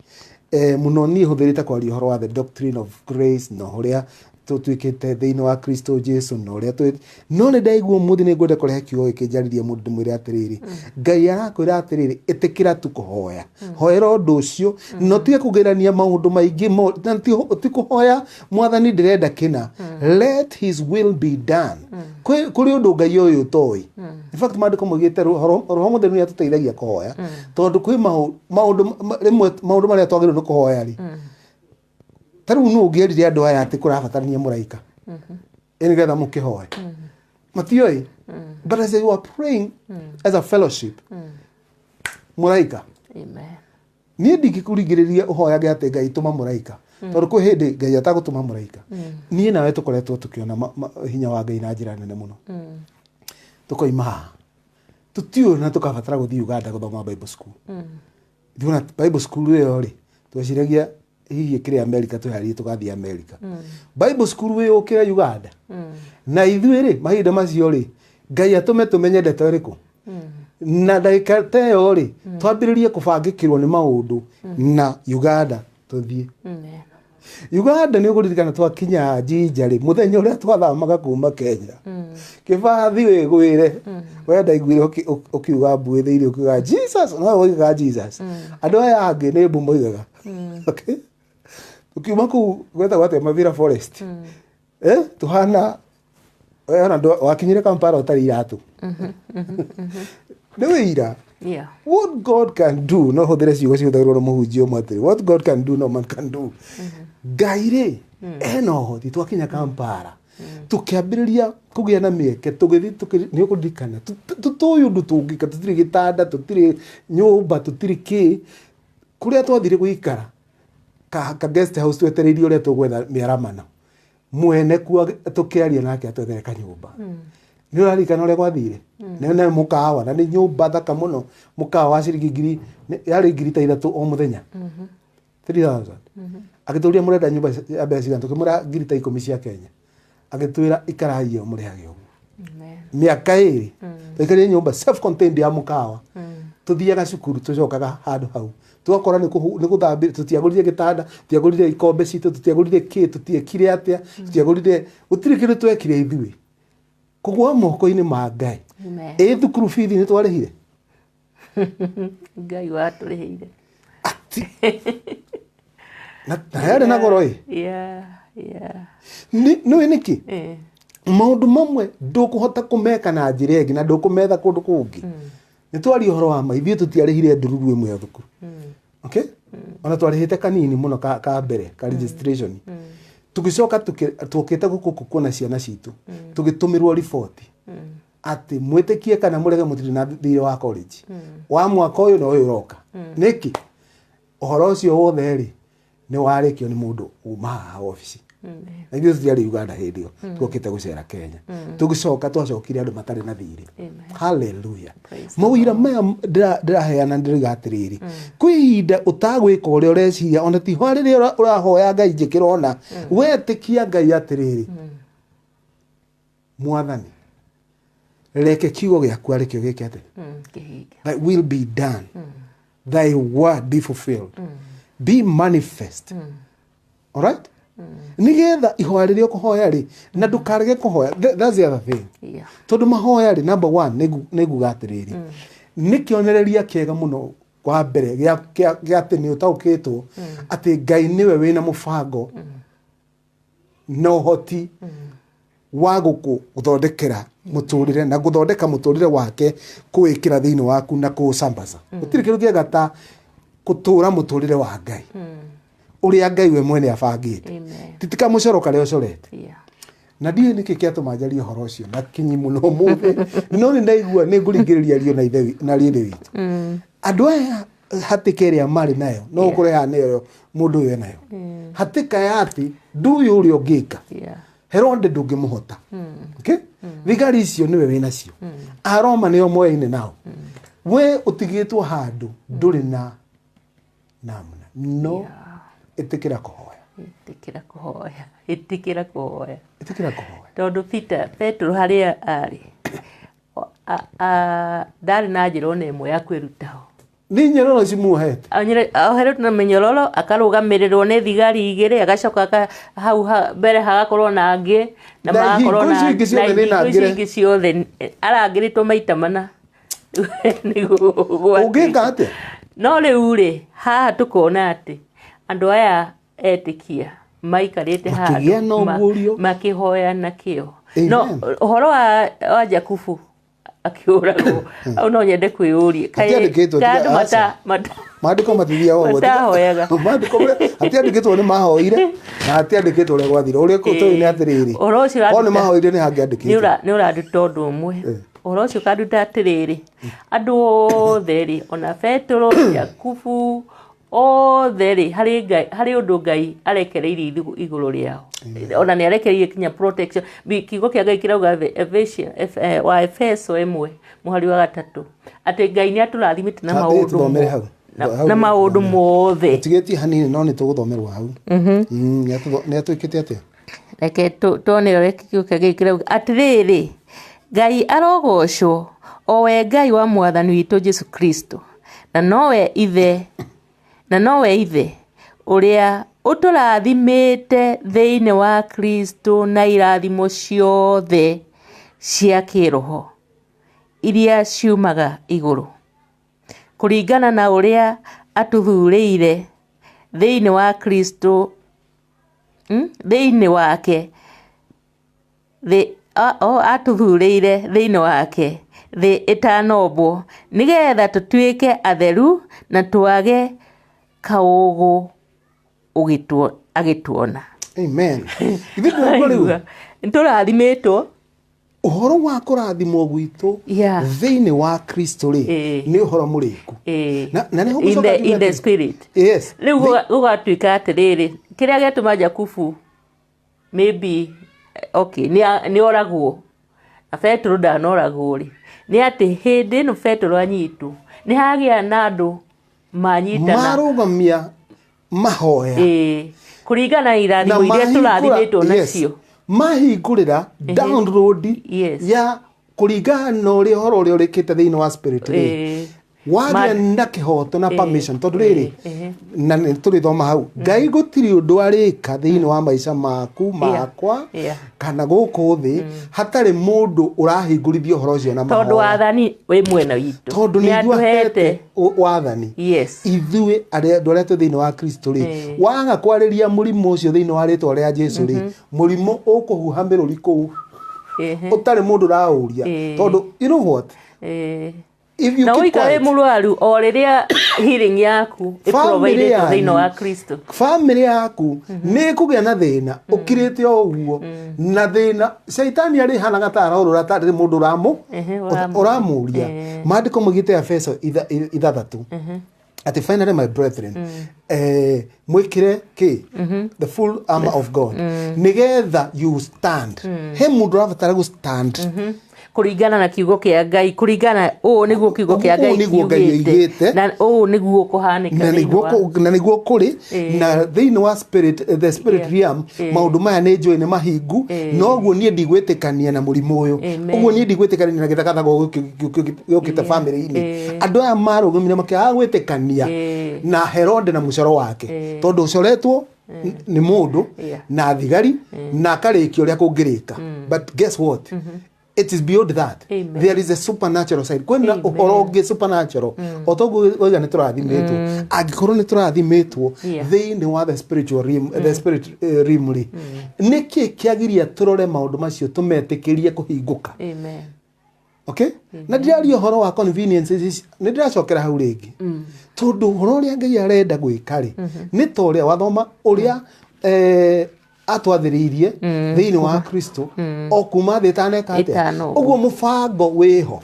mũno. Niĩ hũthĩrĩte kwaria ũhoro wa the doctrine of grace na ũrĩa tũtuĩkĩte thĩinĩ wa Kristo Jesu na ũrĩa twĩ, no nĩ ndaigua ũmũthĩ nĩ ngwenda kũrehe kiugo gĩkĩ njarĩrie mũndũ, ndĩmwĩre atĩrĩrĩ, Ngai arakwĩra atĩrĩrĩ, ĩtĩkĩra tu kũhoya, hoera ũndũ ũcio na ũtige kũgerania maũndũ maingĩ na ti kũhoya Mwathani ndĩrenda kĩna. Let his will be done. Kũrĩ ũndũ Ngai ũyũ ũtoĩ. In fact, maandĩko maugĩte Roho Mũtheru nĩ atũteithagia kũhoya, tondũ kwĩ maũndũ rĩmwe, maũndũ marĩa twagĩrĩirwo nĩ kũhoya rĩ, ta rĩu nũ ũngĩerire andũ aya atĩ kũrabatarania mũraika ĩ nĩgetha mũkĩhoe? Matioĩ. But as they were praying as a fellowship, mũraika. Amen. Niĩ ndingĩkũringĩrĩria ũhoyage atĩ Ngai tũma mũraika, tondũ kwĩ hĩndĩ Ngai atagũtũma mũraika. Niĩ nawe tũkoretwo tũkĩona hinya wa Ngai na njĩra nene mũno. Tũkoima haha tũtiũĩ na tũkabatara gũthiĩ Uganda gũthoma Bible school. Ithuĩ Bible school ĩyo rĩ, tweciragia hihi ĩkĩrĩ America, twĩharĩrie tũgathiĩ America. Bible school wĩ ũkĩra Uganda na ithuĩ rĩ, mahinda macio rĩ, Ngai atũme tũmenye ndeto ĩrĩkũ na ndagĩka ta ĩyo rĩ, twambĩrĩrie kũbangĩkĩrwo nĩ maũndũ na Uganda tũthiĩ. Amen. Uganda nĩ ũkũririkana twakinya Jinja rĩ, mũthenya ũrĩa twathamaga kuma Kenya, kĩbathi wĩgwĩre we, ndaiguire ũkiuga mbuĩ thĩinĩ, ũkiuga Jesus. No woigaga Jesus, andũ aya angĩ nĩ mbu moigaga. Okay, tukiuma kũu gwetagwo atĩa, Mavira Forest, tuhana we ona wakinyire Kampala ũtarĩ iratũ nĩ wĩira. What God can do, no hũthĩre ciugo cihũthagĩrwo nĩ mũhunjia ũmwe atĩrĩ, "What God can do, no man can do." Ngai rĩ ena ũhoti. Twakinya Kampala tũkĩambĩrĩria kũgĩa na mĩeke, tũgĩthiĩ nĩ ũkũririkana tũtoĩ ũndũ tũngĩka, tũtirĩ gĩtanda, tũtirĩ nyũmba, tũtirĩ kĩ. Kũrĩa twathire gũikara ka guest house twetereirie ũrĩa tũgwetha mĩaramano, mwene kuo tũkĩaria nake atwethere kanyũmba. Nĩ ũraririkana ũrĩa gwathire? Nĩ mũkawa na nĩ nyũmba thaka mũno, mũkawa wa ciringi ngiri yarĩ ngiri ta 3 o mũthenya, 3000. Agĩtũria, "Mũrenda nyũmba ya mbeca cigana?" Tũkĩmwĩra ngiri ta 10 cia Kenya. Agĩtwĩra, "Ikarai ĩyo mũrĩhage ũguo." Amen. Mĩaka 2 twaikarire nyũmba self contained ya mũkawa. Tũthiaga cukuru, tũcokaga handũ hau tũgakora nĩ gũthambia. Tũtiagũrire gĩtanda, tũtiagũrire ikombe citũ, tũtiagũrire kĩ, tũtiekire atĩa, tũtiagũrire, gũtirĩ kĩndũ twekire ithuĩ, kũgũa moko-inĩ ma Ngai. Amen. Ĩ thukuru bithi nĩ twarĩhire? Ngai watũrĩhĩire. Ati na yarĩ na goro ĩ. Nĩũĩ nĩkĩ? Maũndũ mamwe ndũkũhota kũmeka na njĩra ĩngĩ na ndũkũmetha kũndũ kũngĩ. Nĩ twaria ũhoro wa ma, ithuĩ tũtiarĩhire ndururu ĩmwe ya thukuru. Okay, ona twarĩhĩte kanini mũno ka mbere ka registration. Tũgĩcoka tuokĩte gũkũ kuona ciana citũ, tũgĩtũmĩrwo riboti atĩ mwĩtĩkie kana mũrege, mũtirĩ na thirĩ wa college wa mwaka ũyũ na ũyũ ũroka. Nĩkĩ? Ũhoro ũcio wothe rĩ, nĩ warĩkio nĩ mũndũ uma haha obici. Na ithuĩ tũtiarĩ Uganda hĩndĩ ĩyo, tuokĩte gũcera Kenya. Tũgĩcoka twacokire andũ matarĩ na thirĩ. Amen. Haleluya. Praise the Mawĩra maya ndĩraheana, ndĩroiga atĩrĩrĩ, kwĩ ihinda ũtagwĩka ũrĩa ũreciria, ona tiho rĩrĩa ũrahoya Ngai njĩkĩra, ona wetĩkia Ngai atĩrĩrĩ, Mwathani, reke kiugo gĩaku arĩkĩo gĩke atĩ Kĩhinge. Thy will be done. Thy word be fulfilled, be manifest. Alright, nigetha ihoya rĩrĩa ũkũhoya rĩ, na ndũkarege kũhoya. That's the other thing. Tondũ mahoya rĩ, number one, nĩ nguga atĩrĩrĩ, nĩ kĩonereria kĩega mũno wa mbere gĩa atĩ nĩ ũtaũkĩtwo atĩ Ngai nĩwe wĩna mũbango na ũhoti wa gũkũthondekera mũtũrĩre na gũthondeka mũtũrĩre wake, kũwĩkĩra thĩinĩ waku na kũũsambaza. Gũtirĩ kĩndũ kĩega ta gũtũra mũtũrĩre wa Ngai ũrĩa Ngai we mwene abangĩte. Amen. Titika mũcoro karĩa ũcorete. Na ndiũĩ nĩkĩ kĩatũma njarie ũhoro ũcio na kinyi mũno ũmũthĩ, no nĩ ndaigua nĩ ngũringĩrĩria rio na ithe na rĩrĩ witũ. Andũ aya hatĩka ĩrĩa marĩ nayo no ũkore haha nĩyo mũndũ ũyũ enayo hatĩka ya atĩ ndũĩ ũrĩa ũngĩka. Herode ndũngĩmũhota, okay? Thigari icio nĩwe wĩnacio, Aroma nĩo moyaine nao, we ũtigĩtwo handũ ndũrĩ na namna no ĩtĩkĩra kũhoya. Ĩtĩkĩra kũhoya, ĩtĩkĩra kũhoya. Ĩtĩkĩra kũhoya. Tondũ Peter, Petero harĩa arĩ ndarĩ na njĩra ona ĩmwe ya kwĩrutaho. Nĩ nyororo cimuohete. Oheretwo na mĩnyororo, akarũgamĩrĩrwo nĩ thigari igĩrĩ, agacoka hau mbere hagakorwo na angĩ na Na magakorwo ihingo icio ingĩ ciothe na nĩ ihingo icio nangĩre. ingĩ ciothe arangĩrĩtwo maita mana. Nĩguo gwatuĩka. Ũngĩka atĩa? No rĩu rĩ, haha tũkona atĩ andũ aya etĩkia maikarĩte handũ Makĩgĩa na ũguũrio. makĩhoya na kĩo. Amen. No ũhoro wa Jakubu akĩũragwo au, no nyende kwĩyũria Hatiandĩkĩtwo, kaĩ andũ tiga- aca. Maandĩko matithiaga ũguo. Matahoyaga. Maandĩko hatiandĩkĩtwo nĩ mahoire na hatiandĩkĩtwo ũrĩa gwathire. Ũrĩa tũĩ nĩ atĩrĩrĩ, Ũhoro ũcio korwo nĩ ũranduta- mahoire nĩ nĩ hangĩandĩkĩtwo. Nĩ ũranduta ũndũ ũmwe. Ũhoro ũcio ũkanduta atĩrĩrĩ, andũ othe rĩ, ona Petero, Jakubu, othe rĩ, harĩ Ngai, harĩ ũndũ Ngai arekereirie igũrũ rĩao. Ona nĩ arekereirie kinya protection. Kiugo kĩa Ngai kĩrauga wa Efeso 1:3 atĩ Ngai nĩ atũrathimĩte na Ta, maũndũ tũthomere hau. Hau na nĩ maũndũ tũthomere. mothe. Tũtigĩtie hanini no nĩ tũgũthomerwo hau. Nĩ atwĩkĩte atĩa? Reke tuone ũrĩa kiugo kĩa Ngai kĩrauga. Atĩrĩrĩ, Ngai arogocwo, o we Ngai wa Mwathani witũ Jesu Kristo, na nowe Ithe, na nowe Ithe ũrĩa ũtũrathimĩte thĩinĩ wa Kristo na irathimo ciothe cia kĩĩroho iria ciumaga igũrũ, kũringana na ũrĩa atũthurĩire thĩinĩ wa Kristo, thĩinĩ wake thĩ o atũthurĩire thĩinĩ wake thĩ ĩtanombwo, nĩgetha tũtuĩke atheru na twage kaũgũ agĩtuona. Amen. Ithuĩ ndũraigua rĩu? Nĩtũrathimĩtwo. Ũhoro wa kũrathimwo gwitũ thĩinĩ wa Kristo rĩ, nĩ ũhoro mũrĩku. Na nĩho In ngũcoka njuge the atĩrĩ. spirit. Yes. Rĩu gũgatuĩka atĩrĩrĩ, kĩrĩa gĩatũma Jakubu maybe, okay, nĩ oragwo na Petero ndanoragwo rĩ, nĩ atĩ hĩndĩ ĩno Petero anyitwo nĩ hagĩa na andũ manyitana, Marũgamia mahoya. Kũringana na irathimo iria tũrathimĩtwo nacio. Mahingũrĩra download ya kũringana na ũrĩa ũhoro ũrĩa ũrĩkĩte thĩinĩ wa spirit rĩ, wagĩa na kĩhoto na permission, tondũ rĩrĩ, na nĩ tũrĩthoma hau, Ngai gũtirĩ ũndũ arĩka thĩinĩ wa maica maku, makwa, kana gũkũ thĩ hatarĩ mũndũ ũrahingũrithia ũhoro ũcio na tondũ mahoya. Wathani wĩ mwena witũ. Tondũ nĩ Nĩ ithuĩ atũhete ahete wathani. Ithuĩ arĩa andũ arĩa twĩ thĩinĩ wa Kristo rĩ, waga kwarĩria mũrimũ ũcio thĩinĩ wa rĩtwa rĩa Jesu rĩ, mũrimũ ũkũhuha mĩrũri kũu ũtarĩ mũndũ ũraũria, tondũ you know what, if you Na keep ũikare quiet, mũrwaru o rĩrĩa healing yaku Family ĩprovidĩtwo thĩinĩ wa yanyu, Kristo. Family yaku nĩ ĩkũgĩa na thĩna ũkirĩte o ũguo, na thĩna caitani arĩhanaga ta arorũra tarĩ mũndũ ũramũria. Maandĩko maugĩte Efeso 6 atĩ finally, my brethren, mwĩkĩre kĩ the full armor of God, nĩgetha you stand. He mũndũ ũrabatara gũ stand. Kũringana na kiugo kĩa Ngai, kũringana ũũ nĩguo kiugo kĩa Ũũ Ngai nĩguo Ngai kiugĩte, oigĩte. Na ũũ nĩguo kũhanĩka Na thĩinĩ nĩguo na nĩguo kũrĩ na thĩinĩ wa spirit, the spirit realm. Maũndũ maya nĩ njũĩ nĩ mahingu. Noguo niĩ ndigwĩtĩkania na mũrimũ ũyũ. Amen. Ũguo niĩ ndigwĩtĩkania na gĩthagathago gũkĩ gĩũkĩte bamĩrĩ-inĩ. Andũ aya marũgamire makĩaga gwĩtĩkania na Herode na mũcoro wake, tondũ ũcoretwo nĩ mũndũ na thigari na akarĩkia ũrĩa kũngĩrĩka. But guess what? It is beyond that. Amen. There is a supernatural side. Kwĩna Amen. ũhoro ũngĩ supernatural. O toguo oiga nĩ tũrathimĩtwo, angĩkorwo nĩ tũrathimĩtwo thĩinĩ wa the spiritual realm, the spirit realm rĩ, nĩkĩ kĩagiria tũrore maũndũ macio, tũmetĩkĩrie kũhingũka? Amen. Okay, na ndĩraria ũhoro wa conveniences ici, nĩ ndĩracokera hau rĩngĩ, tondũ ũhoro ũrĩa Ngai arenda gwĩka rĩ, nĩ ta ũrĩa wathoma ũrĩa atwathĩrĩirie thĩinĩ wa Kristo o kuma thĩ ĩtaneka atĩa. Ĩtanombwo. Ũguo mũbango wĩho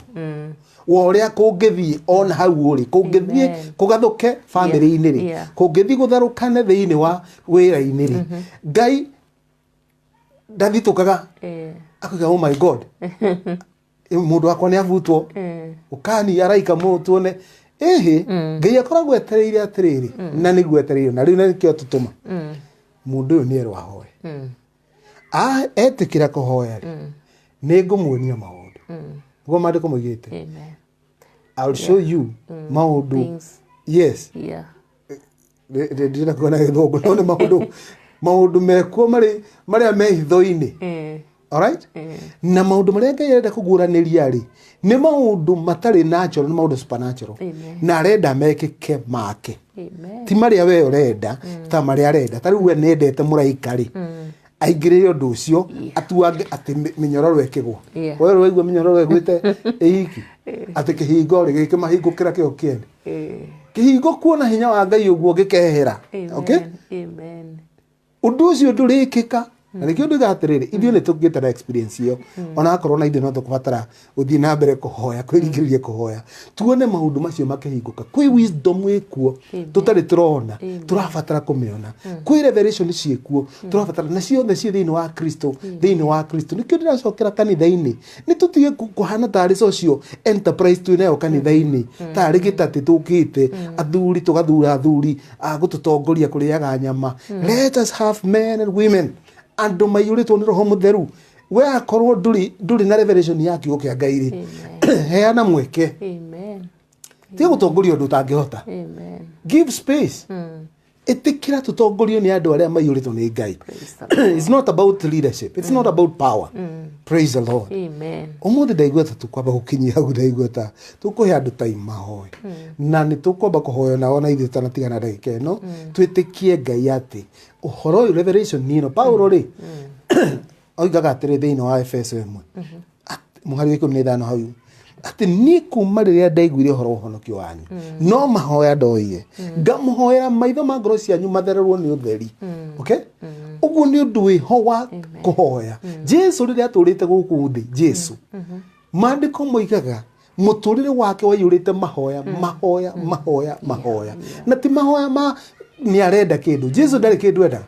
wa ũrĩa kũngĩthiĩ ona hau ũrĩ kũngĩthiĩ Amen. kũgathũke bamĩrĩ-inĩ rĩ, kũngĩthiĩ gũtharũkane thĩinĩ wa wĩra-inĩ rĩ, Ngai ndathitũkaga akauga, "Oh my God, mũndũ wakwa nĩ abutwo, ũkani araika tuone." Ĩhĩ, Ngai akoragwo etereire atĩrĩrĩ, na nĩguo etereire, na rĩu na nĩkĩo tũtũma mũndũ ũyũ nĩ erwo ahoe. Etĩkĩra kũhoya rĩ, nĩ ngũmuonia maũndũ nĩguo maandĩko moigĩte. Amen. I'll show you maũndũ. Things. Yes. Ndĩrenda kuona gĩthũngũ, no nĩ maũndũ mekuo marĩ marĩa me hitho-inĩ. Alright? Na maũndũ marĩa Ngai arenda kũguũranĩria rĩ, nĩ maũndũ matarĩ natural, nĩ maũndũ supernatural. Amen. Na arenda mekĩke make. Amen. Ti marĩa we ũrenda, ta marĩa arenda. Ta rĩu we nĩendete mũraika rĩ, aingĩrĩre ũndũ ũcio, atuange atĩ mĩnyororo ĩkĩgwa. We ũraigua mĩnyororo ĩgwĩte ĩiki, atĩ kĩhingo rĩ gĩkĩmahingũkĩra kĩo kĩene. Kĩhingo kuona hinya wa Ngai ũguo gĩkehera. Amen. Okay? Amen. Ũndũ ũcio ndũrĩkĩka, na nĩkĩo nduga atĩrĩrĩ, ithuĩ nĩ tũgĩte na experience ĩyo, ona akorwo na ithuĩ no tũkũbatara gũthiĩ na mbere kũhoya, kwĩringĩrĩria kũhoya, tuone maũndũ macio makĩhingũka. Kwĩ wisdom ĩkuo tũtarĩ tũrona, tũrabatara kũmĩona. Kwĩ revelation ciĩkuo tũrabatara, na ciothe ciĩ thĩinĩ wa Kristo, thĩinĩ wa Kristo. Nĩkĩo ndĩracokera kanitha-inĩ, nĩ tũtige kũhana tarĩ social enterprise twĩ nayo kanitha-inĩ, tarĩ gĩtatĩ tũkĩte athuri, tũgathura athuri a gũtũtongoria kũrĩaga nyama. Let us have men and women, andũ maiyũrĩtwo nĩ Roho Mũtheru. We akorwo ndũrĩ na revelation ya kiugo kĩa Ngai rĩ, heana mweke. Amen. Tiga gũtongoria ũndũ ũtangĩhota. Amen. Give space. Ĩtĩkĩra tũtongorio nĩ andũ arĩa maiyũrĩtwo nĩ Ngai. Praise the Lord. It's not about leadership, it's not about power. Praise the Lord. Amen. Ũmũthĩ ndaigua ta tũkwamba gũkinyia hau, ndaigua ta tũkũhe andũ time mahoe, na nĩ tũkwamba kũhoya nao na ithuĩ tanatigana ndagĩka ĩno, twĩtĩkie Ngai atĩ ũhoro ũyũ, revelation ĩno, Paulo rĩ oigaga atĩrĩ thĩinĩ wa Efeso 1 mũhari wa 15 hau, atĩ niĩ kuma rĩrĩa ndaiguire ũhoro wa ũhonokio wanyu, no mahoya ndoire, ngamũhoera maitho ma ngoro cianyu mathererwo nĩ ũtheri. Okay, ũguo nĩ ũndũ wĩho wa kũhoya. Jesu rĩrĩa atũrĩte gũkũ thĩ, Jesu, maandĩko moigaga mũtũrĩre wake waiyũrĩte mahoya, mahoya, mahoya, mahoya, na ti mahoya ma nĩ arenda kĩndũ. Jesu ndarĩ kĩndũ endaga.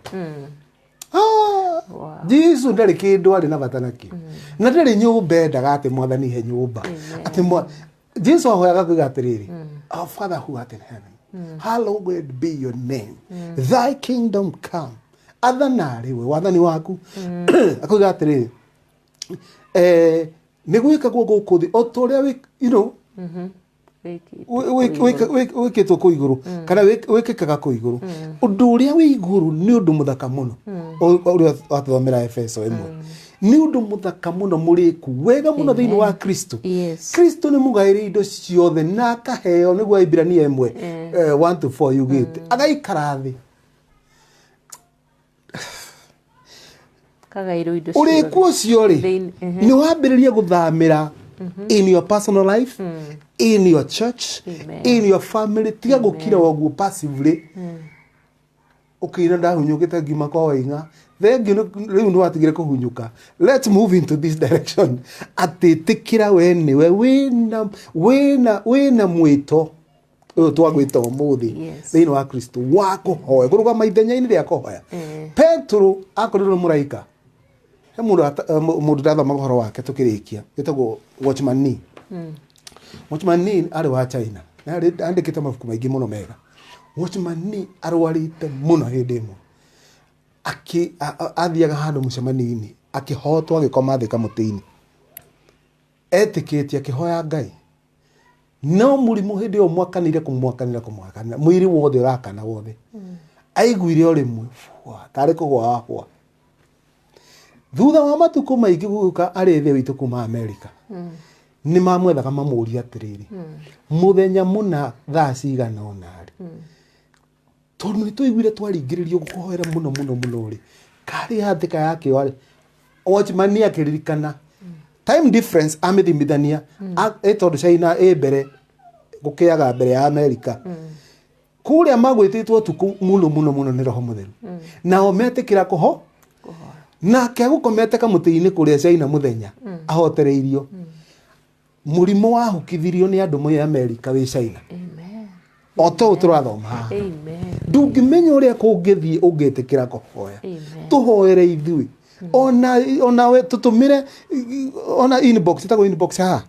Jesu ndarĩ kĩndũ arĩ na bata nakĩo, na ndarĩ nyũmba endaga atĩ "Mwathani, he nyũmba." Atĩ Jesu ahoyaga kuga atĩrĩrĩ, "Our Father who art in heaven, hallowed be your name, thy kingdom come." Athana arĩ we wathani waku. Akauga atĩrĩrĩ, nĩ gwĩkagwo gũkũ thĩ o ta ũrĩa wĩkĩtwo kũ igũrũ, kana wĩkĩkaga kũ igũrũ. Ũndũ ũrĩa wĩ igũrũ nĩ ũndũ mũthaka mũno. Ũrĩa watũthomera Efeso 1 nĩ ũndũ mũthaka mũno, mũrĩku wega mũno thĩinĩ wa Kristo. Kristo nĩ mũgaĩre indo ciothe na akaheo, nĩguo Ibrania 1 1 to 4 yugĩte, agaikara thĩ. Kagairwo indo. Ũrĩku ũcio rĩ, nĩ wambĩrĩria gũthamĩra in your personal life, in your church, Amen. in your family. Tiga gũkira ũguo passively ũkĩina, "Ndahunyũkĩte ngiuma kwa Waing'a, thengiũ." Rĩu nĩ watigire kũhunyũka. Let's move into this direction, atĩ ĩtĩkĩra we nĩwe wĩna mwĩto ũyũ twagwĩta ũmũthĩ thĩinĩ wa Kristo wa kũhoya, kũrũgama ithenya-inĩ rĩa kũhoya. Petero akorirwo nĩ mũraika. He mũndũ mũndũ ndathomaga ũhoro wake tũkĩrĩkia, wĩtagwo Watchman Nee. Watchman Nee arĩ wa China na andĩkĩte mabuku maingĩ mũno mega. Watchman Nee arwarĩte mũno hĩndĩ ĩmwe. Athiaga handũ mũcemanio-inĩ, akĩhotwo agĩkoma thĩ kamũtĩ-inĩ. Etĩkĩtie akĩhoya Ngai. No mũrimũ hĩndĩ ĩyo mwakanire kũmwakanĩra kũmwakanĩra, mwĩrĩ wothe ũrakana wothe. Aiguire o rĩmwe, bua, tarĩ kũgwa wagwa. Thutha wa matukũ maingĩ gũgĩũka arĩ ithe witũ kuma Amerika. Nĩ mamwethaga mamũrie atĩrĩrĩ, mũthenya mũna thaa cigana ũna rĩ, tondũ nĩ twaiguire twaringĩrĩrio gũkũhoera mũno mũno mũno rĩ, karĩ hatĩka yakĩo rĩ, Watchman nĩ akĩririkana time difference amĩthimithania ĩ tondũ China ĩ mbere gũkĩaga mbere ya Amerika. Kũrĩa magwĩtĩtwo ũtukũ mũno mũno mũno nĩ Roho Mũtheru, nao metĩkĩra kũho nake agũkomete kamũtĩ-inĩ kũrĩa China mũthenya ahotereirio. Mũrimũ wahukithirio nĩ andũ mwĩ Amerika wĩ China. Amen. O ta ũũ tũrathoma haha. Amen. Ndũngĩmenya ũrĩa kũngĩthiĩ ũngĩtĩkĩra kũhoya. Amen. Tũhoere ithuĩ. Ona we tũtũmĩre ona inbox, ĩtagwo inbox haha.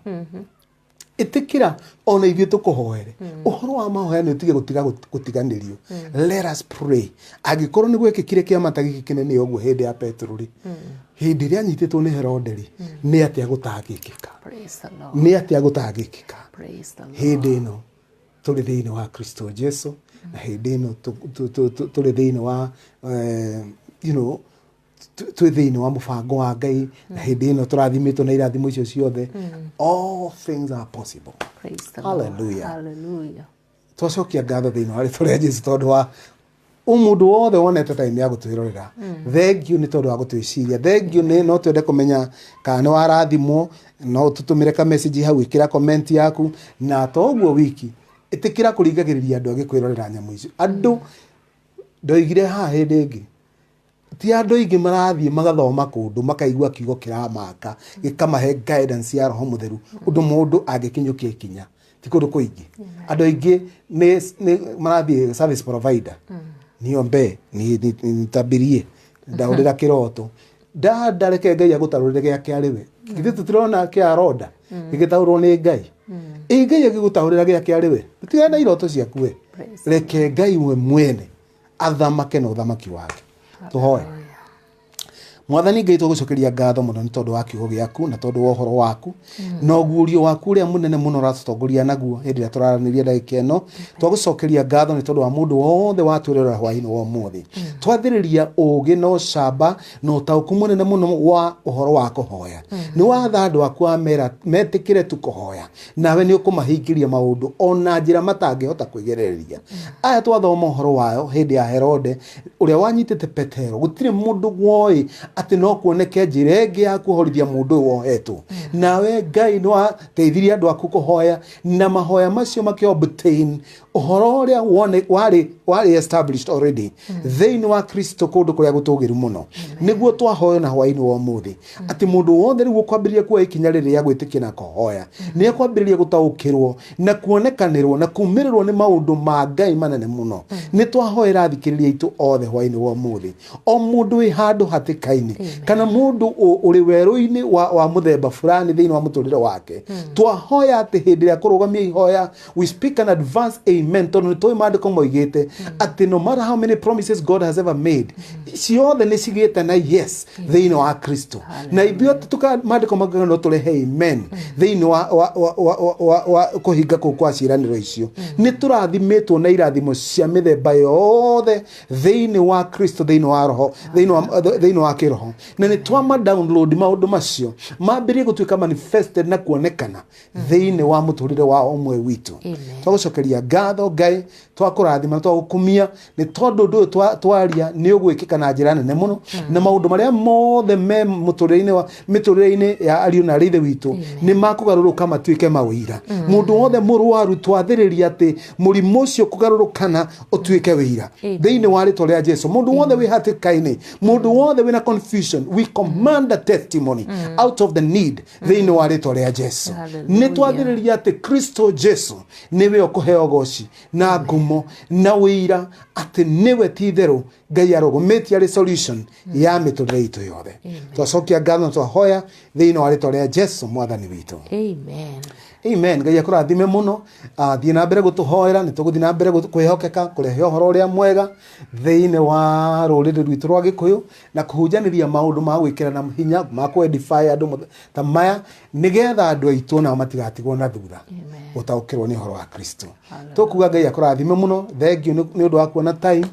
Ĩtĩkĩra ona ithuĩ tũkũhoere. Ũhoro wa mahoya nĩ ũtige gũtiganĩrio. Let us pray. Angĩkorwo nĩ gwekĩkire kĩama ta gĩkĩ kĩnene ũguo hĩndĩ ya Petero rĩ, hĩndĩ ĩrĩa anyitĩtwo nĩ Herode rĩ, nĩ atĩa gũtangĩkĩka? Praise the Lord. Nĩ atĩa gũtangĩkĩka? Praise the Lord. Hĩndĩ ĩno tũrĩ thĩinĩ wa Kristo Jesu, na hĩndĩ ĩno tũrĩ thĩinĩ wa twĩ thĩinĩ wa mũbango wa Ngai, na hĩndĩ ĩno tũrathimĩtwo na irathimo icio ciothe. All things are possible. Praise the Lord. Hallelujah. Hallelujah. Twacokia ngatho thĩinĩ wa rĩtwa rĩa Jesu tondũ wa mũndũ wothe wonete time ya gũtwĩrorera. Thank you nĩ tondũ wa gũtwĩciria. Thank you nĩ no twende kũmenya kana nĩ warathimwo, no ũtũtũmĩre ka message hau, ĩkĩra comment yaku, na to ũguo wiki ĩtĩkĩra kũringagĩrĩria andũ angĩ kwĩrorera nyamũ icio. Andũ ndoigire haha hĩndĩ ĩngĩ, ti andũ aingĩ marathiĩ magathoma kũndũ makaigua kiugo kĩramaka gĩkamahe guidance ya Roho Mũtheru ũndũ mũndũ angĩkinyũkia ikinya, ti kũndũ kũingĩ. Andũ aingĩ nĩ marathiĩ service provider, niombe nitabirie ndaũrĩra kĩroto ndanda, reke Ngai agũtarũrĩre gĩake arĩ we. Githĩ tũtirona kĩa ronda gĩgĩtaũrwo nĩ Ngai? Ĩ Ngai agĩgũtaũrĩra gĩake arĩ we, tigana na iroto ciaku we, reke Ngai we mwene athamake na ũthamaki wake. Tũhoe. Mwathani Ngai, tũgũcokeria ngatho mũno nĩ tondũ wa kiugo gĩaku na tondũ wa ũhoro waku na ũguũrio waku ũrĩa mũnene mũno ũratũtongoria naguo hĩndĩ ĩrĩa tũraranĩria ndagĩka ĩno. Twagũcokeria ngatho nĩ tondũ wa mũndũ wothe watwĩrorera hwaĩ-inĩ wa ũmũthĩ. Twathĩrĩria ũũgĩ na ũcamba na ũtaũku mũnene mũno wa ũhoro wa kũhoya. Nĩ watha andũ aku wamera metĩkĩre tu kũhoya, nawe nĩ ũkũmahingĩria maũndũ ona njĩra matangĩhota kwĩgerereria. Aya twathoma ũhoro wayo hĩndĩ ya Herode ũrĩa wanyitĩte Petero, gũtirĩ mũndũ woĩ atĩ no kuoneke njĩra ĩngĩ ya kuohorithia mũndũ ũyũ wohetwo. Nawe Ngai nĩ wateithirie andũ aku kũhoya, na mahoya macio makĩ obtain ũhoro ũrĩa warĩ established already thĩinĩ wa Kristo kũndũ kũrĩa gũtũgĩru mũno. Nĩguo twahoya na hwaĩ-inĩ wa ũmũthĩ atĩ mũndũ wothe rĩu ũkwambĩrĩria kuoya ikinya rĩrĩ rĩa gwĩtĩkia na kũhoya nĩ ekwambĩrĩria gũtaũkĩrwo na kuonekanĩrwo na kumĩrĩrwo nĩ maũndũ ma Ngai manene mũno. Nĩ twahoera athikĩrĩria aitũ othe hwaĩ-inĩ wa ũmũthĩ, o mũndũ wĩ handũ hatĩka-inĩ kana mũndũ ũrĩ werũ-inĩ wa mũthemba fulani thĩinĩ wa mũtũrĩre wake, twahoya atĩ hĩndĩ ĩrĩa kũrũgamia ihoya, we speak an advance amen, tondũ nĩ tũĩ maandĩko moigĩte atĩ no matter how many promises God has ever made, ciothe nĩ cigĩte na yes thĩinĩ wa Kristo. Na ithuĩ maandĩko maugaga no tũrehe amen thĩinĩ wa kũhinga kũu kwa ciĩranĩro icio. Nĩ tũrathimĩtwo na irathimo cia mĩthemba yothe thĩinĩ wa Kristo, thĩinĩ wa roho, thĩinĩ wa kĩroho, na nĩ twama download maũndũ macio mambĩrĩrie gũtuĩka manifested na kuonekana thĩinĩ wa mũtũrĩre wa ũmwe witũ. Amen. Twagũcokeria ngatho Ngai, twakũrathima, twagũkumia nĩ tondũ ũndũ ũyũ twaria nĩ ũgwĩkĩka na njĩra nene mũno, na maũndũ marĩa mothe me mũtũrĩre-inĩ wa mĩtũrĩre-inĩ ya ariũ na arĩ ithe witũ nĩ makũgarũrũka matuĩke mawĩira. Mũndũ wothe mũrwaru twathĩrĩria atĩ mũrimũ ũcio kũgarũrũkana ũtuĩke wĩira thĩinĩ wa rĩtwa rĩa Jesu. Mũndũ wothe wĩ hatĩka-inĩ, mũndũ wothe wĩna confusion, we command a testimony out of the need thĩinĩ wa rĩtwa rĩa Jesu. Hallelujah. Nĩ twathĩrĩria atĩ Kristo Jesu nĩwe ũkũheo goci. Ũgoci na ngumo na ũira atĩ nĩwe ti itherũ Ngai arũgũmĩtie arĩ solution ya mĩtũrĩre itũ yothe. Twacokia ngatho na twahoya thĩinĩ wa rĩtwa rĩa Jesu Mwathani witũ. Amen. Amen. Ngai akũrathime mũno. Thiĩ na mbere gũtũhoera, nĩ tũgũthiĩ na mbere kwĩhokeka kũrehe ũhoro ũrĩa mwega thĩinĩ wa rũrĩrĩ rwitũ rwa Gĩkũyũ na kũhunjanĩria maũndũ ma gwĩkĩrana hinya ma kũ edify andũ ta maya nĩgetha andũ aitũ nao matigatigwo na thutha gũtaũkĩrwo nĩ ũhoro wa Kristo. Tũkuga Ngai akũrathime mũno. Thengiũ nĩ ũndũ wa kuona time.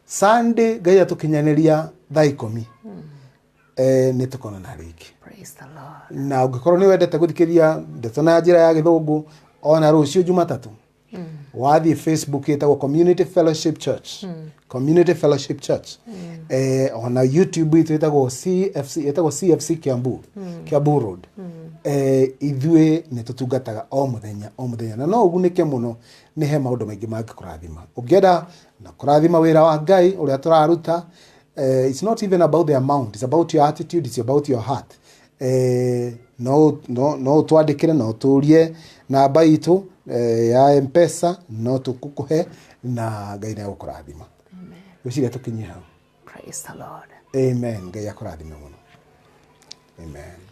Sunday Ngai atũkinyanĩria thaa 10 nĩ tũkonana rĩngĩ. Praise the Lord. Na ũngĩkorwo nĩ wendete gũthikĩrĩria ndeto na njĩra ya Gĩthũngũ, ona rũciũ Jumatatũ wathiĩ Facebook ĩtagwo Community Fellowship Church, Community Fellowship Church, ona YouTube itũ ĩtagwo CFC, ĩtagwo CFC Kiambu, Kiambu Road. Ithuĩ nĩ tũtungataga o mũthenya o mũthenya, na no ũgunĩke mũno, nĩ he maũndũ maingĩ mangĩkũrathima ũngĩenda na kũrathima wĩra wa Ngai ũrĩa tũraruta. It's not even about the amount, it's about your attitude, it's about your heart. No ũtwandĩkĩre, no ũtũrie namba itũ ya M-Pesa, no tũkũkũhe na Ngai nĩ agũkũrathima. Gwĩciria tũkinyie hau. Praise the Lord. Amen. Ngai akũrathime mũno. Amen.